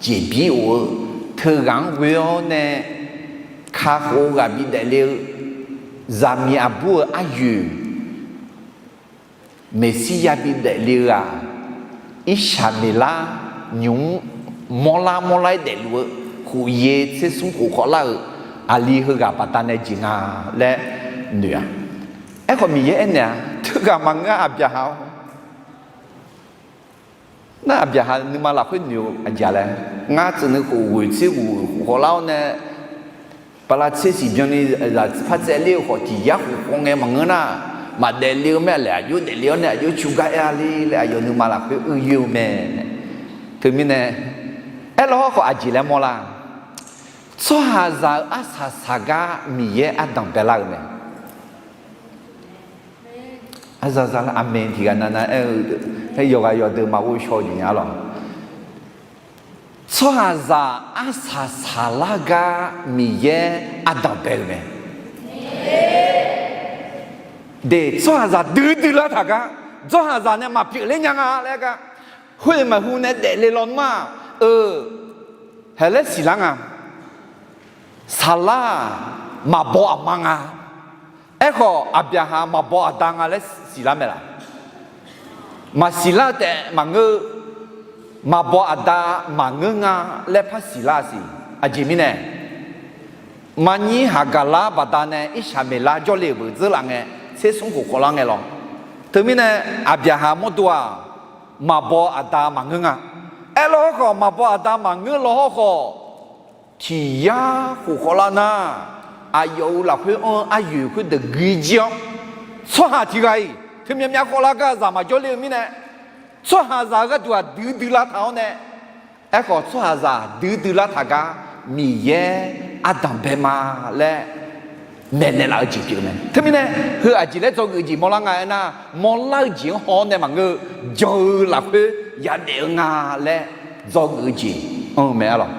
jeqbir of-eu teughaq-anr ghoe-awr nae kakhof-eu ghaq bidaef le-eu, zaqmiq aqbur-euq aryoeq, Meqsirya bidaef le-eu-aq, Irsaqmeqlar nymq-mr mawrlar mawrlar-aer daefluf-eu khof yaer tser smr khof khawvlar-euq aqli heughaq baqdanae jeq nga laer noeq-a. Aerkhawf Miqyaer aernaeq-a, teughaq maqngeur-a Aqbyaqhaq-awr. Nar Aqbyaqhaq nuima lafkhoer noeq-eu aqjeq laer, ngar tsuif nuikhof ghoeq tser ghoeq khof khawvlar-awr nae, bala tser siq byanni zaq par tsaevler-eu khawf tiq yar khof khawv ngae maqngeur nar, maqdaef le-eu mae laer aqjox daefle-awr nae aqjox cugar aer-a le laer aqyawf nuima lafkhoer uir yoer-eu mae. Teumirnae, aerlaw hawrkhawf aqjeq laer mawrlar, tsawrhaqzaq-euq arsaq saqgar Miqyaer ardanq baelar-euq mae. Arzaq zaq lar aqmeq tiq ghaq navnav aer-eu, yawqghaq yawqdeuq maqghov shaw-eu jeq nya lawq. Tsawrhaqzaq arsaq saqlar gar Miqyaer ardanq bae-euq mae. De, tsawrhaqzaq duidui lar taq gar, tsawrhaqzaq nae maqpyeuf ler nya nga laer gar, khoer maqhu nae daefle lawnmr-aq, eu, haeq laer siqlar nga. Saqlar-aq, maqbaw aqma nga. Aerkhawf Aqbyaqhaq maqbaw aqda nga laer siqlar mae laq? Maqsiqlar-eu taef maqngeur-eu, maqbaw aqda maqngeur nga laer par siqlar siq. Aqjeq mirnae, maqnyir Haqgaqlar baqdanae Irsaqmeqlar jawrle-euq beuq dzeurlaf ngae, tser smr khof khawvlar ngae lawr. Teumirnae Aqbyaqhaq mawrdo-aq, maqbaw aqda maqngeur nga. Aerlaw hawrkhawf maqbaw aqda maqngeur law hawrkhawf, tiq yar khof khawvlar nar, aqyawf-euq lafkhoer anr-eu aryoeq khoerdeuq guijir-awr, tsawrhaq tiq ghaq-iq teumyav myav khawvlar gar zaq maqjawr ler-eu mirnae, tsawrhaqzaq-eu gharduq aqdui dui lar taq-awr nae, aerkhawf tsawrhaqzaq dui dui lar taq gar Miqyaer ardanq bae ma laer maeqnaeq laf-eu jeq pyeuf mae. Teumirnae, heu aqjeq laer dzawgeuf-eu jeq mawrlar nga aernar, mawrlar-eu jeq-anr haw-awr nae maqngeur-eu, jan-eu lafkhoer yadaef-eu nga laer dzawgeuf-eu jeq anr-eu mae arlawq.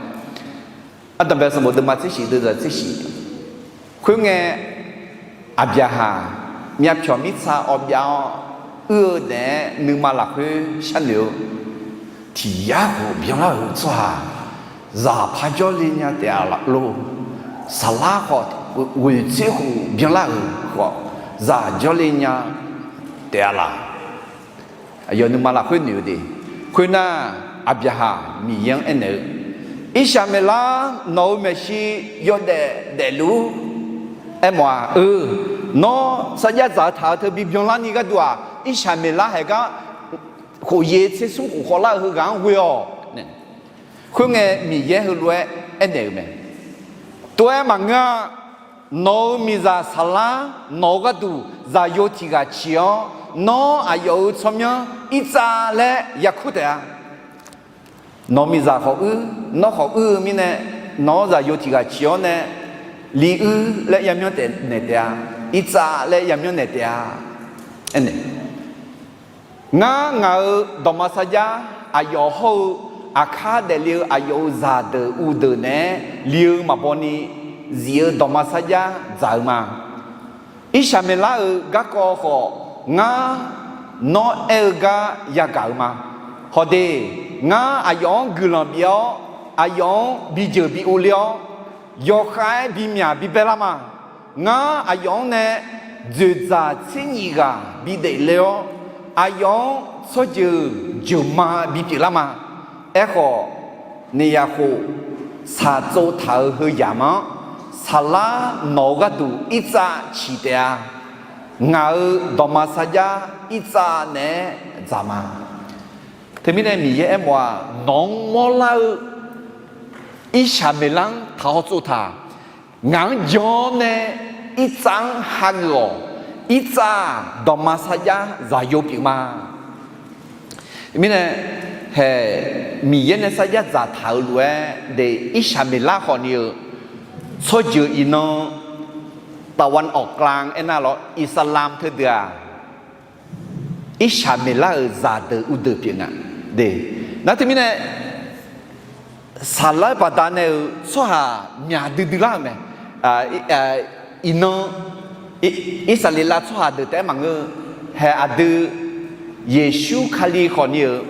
Ardanqbae sanqbof deuvma tser shif deuvzaq tser shif. Khoerngae, Aqbyaqhaq myavpyawq mirtsa awv byav-awr uir-eu naeq-aer nuima lafkhoer sharnoeq-eu, tiq yar khawf byanlar-euq tsawrhaq zaq par jawrle nya taef-a lor. Saqlar khawf ghoeq tser khof byanlar-euq khawf zaq jawrle nya taef-a laq. Aqyawf nuima lafkhoer noeq-eu de. Khoernar, Aqbyaqhaq Miqyaer-anr aernaeq-eu, Irsaqmeqlar nawq-euq maeqshi yawdaef daefluf-ur. Aermawf-aq, eu, nawr sarjax dzaq-eu taq-eu teu bibyanlarni gharduq-aq, Irsaqmeqlar haeq gar khofyaer tser smr khof khawvlar-eu heughaq-anr ghoe-awq. Khoerngae, Miqyaer heulof-aer aernaeq-euq mae. Tov-aer maqngeur-a. Nawq-euq miqzaq Saqlar nawq-eu gharduq zaqyo tiq ghaq ciq-awr, nawr aqyawf-euq tsawrmyanr Irtsav laer yakur taef-a. Nawq-euq miqzaq khawf uir, nawr khawf uir-eu mirnae, nawq-anr zaqyo tiq ghaq ciq-awr nae, Liuir laer yamyanr taef naeq taef-a. Irtsav laer yamyanr naeq taef-a. Aernaeq Ngar, ngaq-euq dawqma sarjax aqyawf hawr-eu, aqkar daefle-eu aqyawf-euq zaqdeuq uvdeuq naeq-aer li-eu maqbaw ni zif-eu dawqma sarjax dzaq-eu ma. Irsaqmeqlar-euq garkawv khawf, ngar nawr aer-eu gar yagaq-eu ma. Hawde, ngar aqyawf-anr guiqlanq bif-awr, aqyawf-anr bijeuq bi uvle-awr, yawkhav-aer bimyaq bibae lar ma. Ngar aqyawf-anr nae dzoeqdzaq tser nyif ghaq bidaef le-awr, aqyawf-anr tsawrjeuq jeuqma bipyeuf lar ma. Aerkhawf, naeq yaqkhof shaqtsov taq-euq heuyaq ma-anr, Saqlar nawq-eu gharduq Irtsav ciq taef-a. Ngaq-euq dawqma sarjax Irtsav naeq-aer dzaq ma. Teumirnae Miqyaer aermawf-aq, nawq-anr mawrlar-eu Irsaqmeqlar-anr taqhaw tsov taq. Ngaq-anr jan-awr nae Irtsav-anr hageuf-awq. Irtsav-aq, dawqma sarjax zaqyo pyeuf ma. Mirnae, hae, Miqyaer nae sarjax dzaqtaq-euq lof-aer de, Irsaqmeqlar khawfni-eu tsawrjeuq iqnan ตะวันออกกลาง aernar lawr, Iqsaqlamq teudeuq-aq, Irsaqmeqlar-euq zaqdeuq uvdeuq pyeuf nga. De, nar teumirnae Saqlar-eu baqdanae-euq tsawrhaq myaq duidui lar-euq mae. Iqnan, Irsaqleqlav tsawrhaq deuq taef-aer maqngeur-eu, hae aqdui Yeqsur Kali khawfni-euq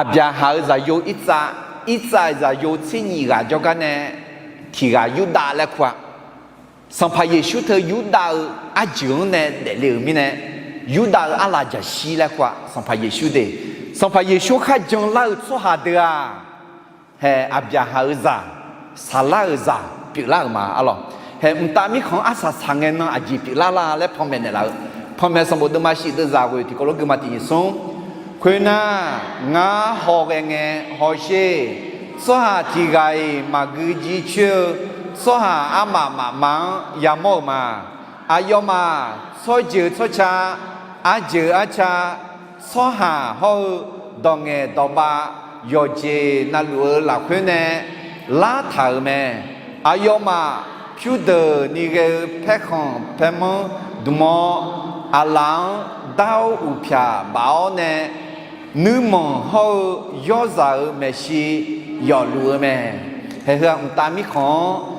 Aqbyaqhaq-euq zaqyo Irtsav, Irtsav-euq zaqyo tser nyif ghaq jawrgar nae tiq ghaq Yurdav laer kur-a. Sanqpaq Yeqsur teu Yurdav-euq arjeuq-anr nae daefle-euq mirnae, Yurdav-euq arlaf jaqshir laer kur-a. Sanqpaq Yeqsur de, Sanqpaq Yeqsur khar janlar-eu tsawrhaq deuq-aq, hae, Aqbyaqhaq-euq zaq, Saqlar-euq zaq pyeuflar-euq ma arlawq. Hae, mqtav mirkhanq-anr arsaq saq ngae nan aqjeq pyeuflar la laer panmaeq naeqlaf-eu, panmaeq sanqbof deuvma shif deuvzaq ghoeq tiqkawv lof guima tiq nyiq smr. Khoernar, ngar hawghae ngae hawsher. Tsawrhaq tiq ghaq-iq maqgui jircoer-eu tsawrhaq armaf mafma-anr yamawr-euq ma. Aqyawfmaf tsawrjeuq tsawrca, arjeuq arca, tsawrhaq hawr-eu dawq ngaeq dawq bav yawqjeq navluf-eu lafkhoer nae lartaq-euq mae. Aqyawfmaf pyurdeuq ni ghae-eu paerkhanq paermanr dmq-awr, aqlaf-anr dar-awr uqpyaq baf-awr nae, nuirmanq hawr-eu yawrzaq-euq maeqshi yawfluf-eu mae. Hae, heu-aq mqtav mirkhanq-anr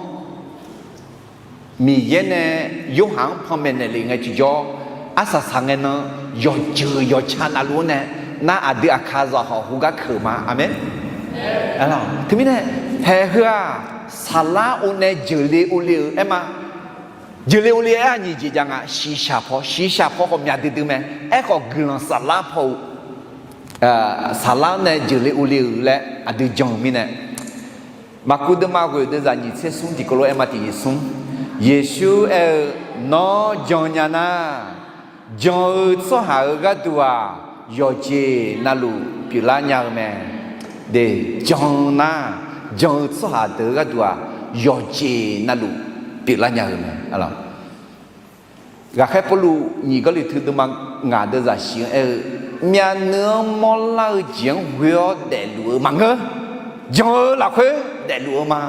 Miqyaer nae Yorhaq-anr panmaeq naeqlef ngae tiqjawr, arsaq saq ngae nan yawqjeuq yawqca navluf-anr nae, nar aqdui aqkaqzaq khawf heugar keuq ma. Aqmeq. Teumirnae, hae, heu-aq, Saqlar-or nae jeuqle ovle-euq aer ma. Jeuqle ovle aer-a nyiq jeq jav nga, shiqshaq paw, shiqshaq paw khawf myaq duidui mae. Aerkhawf guiqlanq Saqlar paw-eu, Saqlar nae jeuqle ovle-euq laer aqdui jan-eu mirnae, Maqkuv deuvma ghoeq deuvzaq nyiq tser smr tiqkawv lof aer ma tiq nyiq smr. Yeqsur aer-eu, Nawr jan nya nar, jan-eu tsawrhaq-euq gharduq-aq, yawqjeq navluf pyeuflar nya-eu mae. De, jan nar, jan-eu tsawrhaq deuq-eu gharduq-aq, yawqjeq navluf pyeuflar nya-eu mae. Ghaqkhaer Pawrluv nyiq Gawrliqtu deuvma ngaq deuvzaq shif-anr aer-eu, myavnuiv-anr mawrlar-eu jeq-anr ghoe-awr daefluf-eu maqngeur. Jan-eu lafkhoer daefluf-eu ma.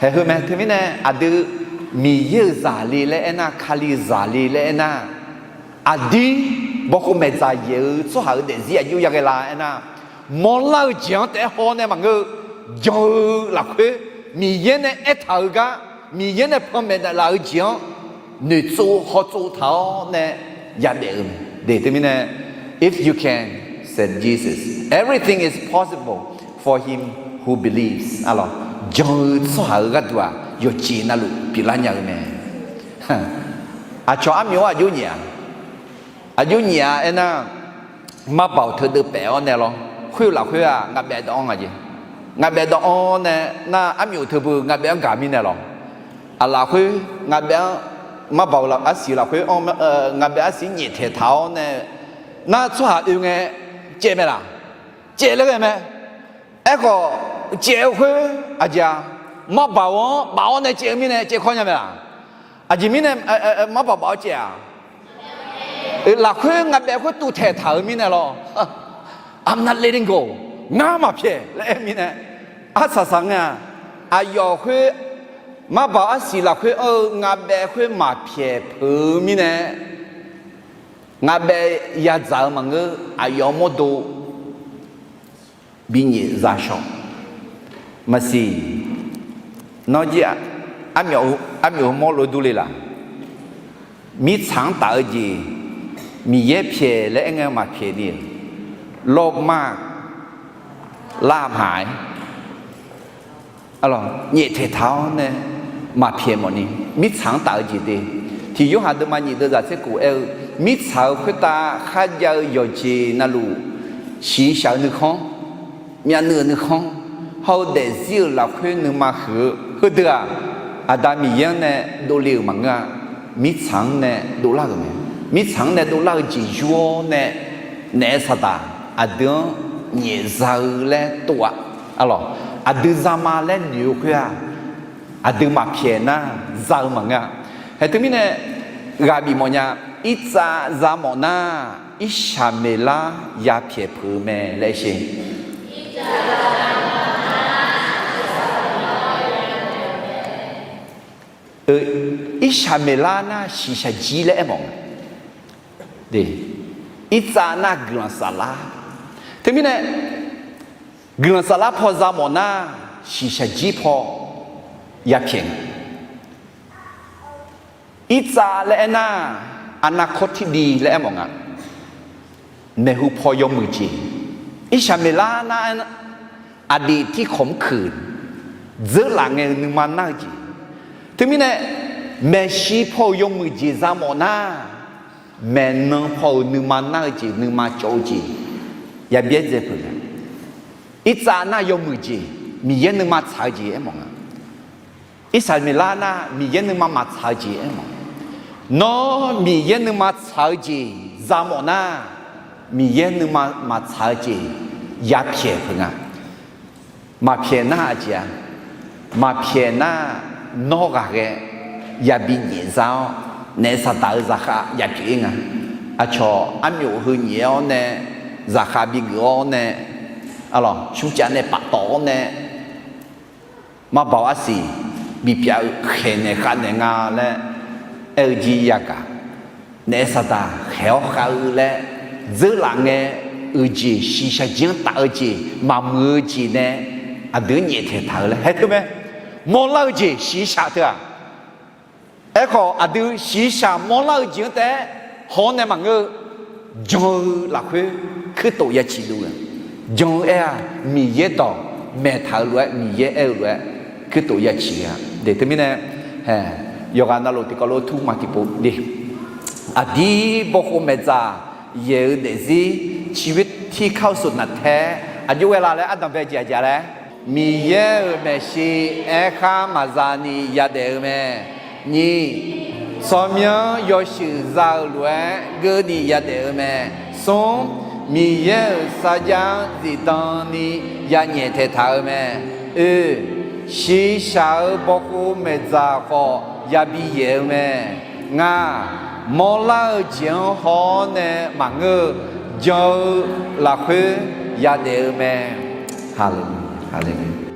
Haeq heu mae. Teumirnae aqdui Miqyaer-euq zaqle laer aernar, Kali-euq zaqle laer aernar, aqdir bawkhov maeqdzaq yaeq-eu tsawrhaq-euq daefzir aqjox yaghae la aernar, mawrlar-eu jeq-anr taef-aer haw nae maqngeur-eu, jan-eu lafkhoer Miqyaer nae aertaq-euq gar, Miqyaer nae panmaeq laf-eu jeq-anr noeqtsov hawtsov taq-awr nae yadaef-eu mae. De teumirnae, if you can, said Jesus, everything is possible for him who believes. Arlawq, jan-eu tsawrhaq-euq gharduq-aq, yawqjeq navluf pyeuflar nya-eu mae. Aqcawq armyawf-anr aqjox nyaef-a, aqjox nyaef-a aernar, marbaoq teudeuv paef-awr nae lawr, khoer-eu lafkhoer-aq ngaqbaef dawv-anr nga jeq. Ngaqbaef dawv-anr nae nar, armyawf teubeu ngaqbaef-anr gaq mirnae lawr. Aq lafkhoer ngaqbaef-anr, marbaoq arsiq lafkhoer anr, ngaqbaef arsiq nyaeftaeq taq-awr nae, nar tsawrhaq oe ngae caev mae laq? Caev laer ghae mae. Aerkhawf, caev-eu khoer aqjeq-a, marbaoq-anr baf-awr nae caev-eu mirnae caevkawr nya mae laq? Aqjeq mirnae marbaoq baf-awr caev-aq, lafkhoer ngaqbaef khoer tuvtaeq taq-euq mirnae lawr. I'm not letting go. Ngar maqpyaeq laer aer mirnae, arsaq saq ngae-aq, aqyawf khoer, marbaoq arsiq lafkhoer anr-eu ngaqbaef khoer maqpyaeq peuq-eu mirnae, ngaqbaef yadzaq-eu maqngeur, aqyawf mawrdo binyaef za shawq. Maqsiq, nawr jir armyawf heu mawr lof-aer durle laq? Mirtsaq-anr taf-eu jeq, Miqyaer pyaeq laer aer ngae maqpyaeq ni-euq, lawrma lar maqaer, nyaeftaeq taq-awr nae maqpyaeq mawf ni, mirtsaq-anr taf-eu jeq de. Tiq Yorhaq deuvma nyiq deuv zaq tser kof aer-eu, mirtsaq-euq khoertav kharjav-eu yawqjeq navluf, shiqshaq-eu nuikhanr, myavnuiv-euq nuikhanr, hawr-eu daefzir-euq lafkhoer nuima huiq-eu heudeuq-aq, Aqda Miqyaer-anr nae dovle-euq maqngeur-a. Mirtsaq-anr nae dovlar-euq mae. Mirtsaq-anr nae dovlar-eu jeq yur-awr nae, naef saqdaq aqdui-anr nyaefza-eu laer tov-a. Arlawq, aqdui zama laer noeq-eu khoer-aq, aqdui maqpyaeq nar za-eu maqngeur-a. Haeq teumirnae ghaq bif mawfnya, irtsav za mawf nar, irshaq maeqlar yapyaeq peuq-eu mae laer sher. Irshaq maeqlar nar shiqshaq jir laer aermawf nga. Irtsav nar guiqlanq saflar. Teumirnae guiqlanq saflar paw za mawf nar, shiqshaq jir paw yapyaeq nga. Irtsav laer aernar, aqnav kawr tirdi laer aermawf nga. Maeqhu paw yawmuiq jeq. Irshaq maeqlar nar, aqdui tirkhawq mrkuiq dzeurlaf ngae-eu nuima nar-eu jeq. Teumirnae maeqshi paw-euq yawmuiq jeq za mawf nar, maeqnan paw-euq nuima nar-eu jeq, nuima cawv-eu jeq yabyaer dzae peuq nga. Irtsav nar yawmuiq jeq, Miqyaer nuima tsaq-eu jeq aermawf nga. Irshaq maeqlar nar Miqyaer nuima maqtsaq-eu jeq aermawf. Nawr Miqyaer nuima tsaq-eu jeq za mawf nar, Miqyaer nuima maqtsaq-eu jeq yapyaeq peuq nga. Maqpyaeq nar aqjeq-a, maqpyaeq nar nawr ghaqghae yabi nyaef za-awr, naef saqdaq-eu zaqkhav yapyaeq-ir nga. Aqcawq armyof heu nyaef-awr nae, zaqkhav bigeuf-awr nae, arlawq smrcav nae paftawf-awr nae, marbaoq arsiq bipyav-eu khaeqnaeq khavnaeq nga laer aer-eu jir yagaq. Naef saqdaq khaeq-awr khav-eu laer dzeurlaf ngae-euq jeq, shiqshaq jir-anr taf-eu jeq, maqmuiq-eu jeq nae aqdui-anr nyaeftaeq taq-eu laer haer teu mae. Mawrlar-eu jeq shiqshaq teu-aq, aerkhawf aqdui shiqshaq mawrlar-eu jeq-anr taef-aer haw-awr nae maqngeur-eu, jan-eu lafkhoer kuirtof yaciq dov-eu, jan-eu aer-aq Miqyaer dawq maeqtaq-eu lof-aer, Miqyaer aer-eu lof-aer kuirtof yaciq-a. Deq teumirnae yawqghaq navluf tiqkawv lof tur ma tiqpov de. Aqdir bawkhov maeqdzaq yaeq-eu daefzir ciqbir tirkar-eu sofnaf tae-aer aqjox ghae la laer ardanq bae jeq aqjeq laer, Miqyaer-euq maeqshi aerkhar maqza ni yadaef-eu mae. Nyiq, tsawrmyanr yawshuif za-eu lof-aer geur ni yadaef-eu mae. Smr, Miqyaer-euq sarjax-anr zifdan ni yanyaef taeqtaq-eu mae. Oe, shiqshaq-eu bawkhov maeqdzaq khawf yabi yaeq-eu mae. Ngaq, mawrlar-eu jeq-anr haw-awr nae maqngeur-eu, jan-eu lafkhoer yadaef-eu mae. Haleluya, haleluya.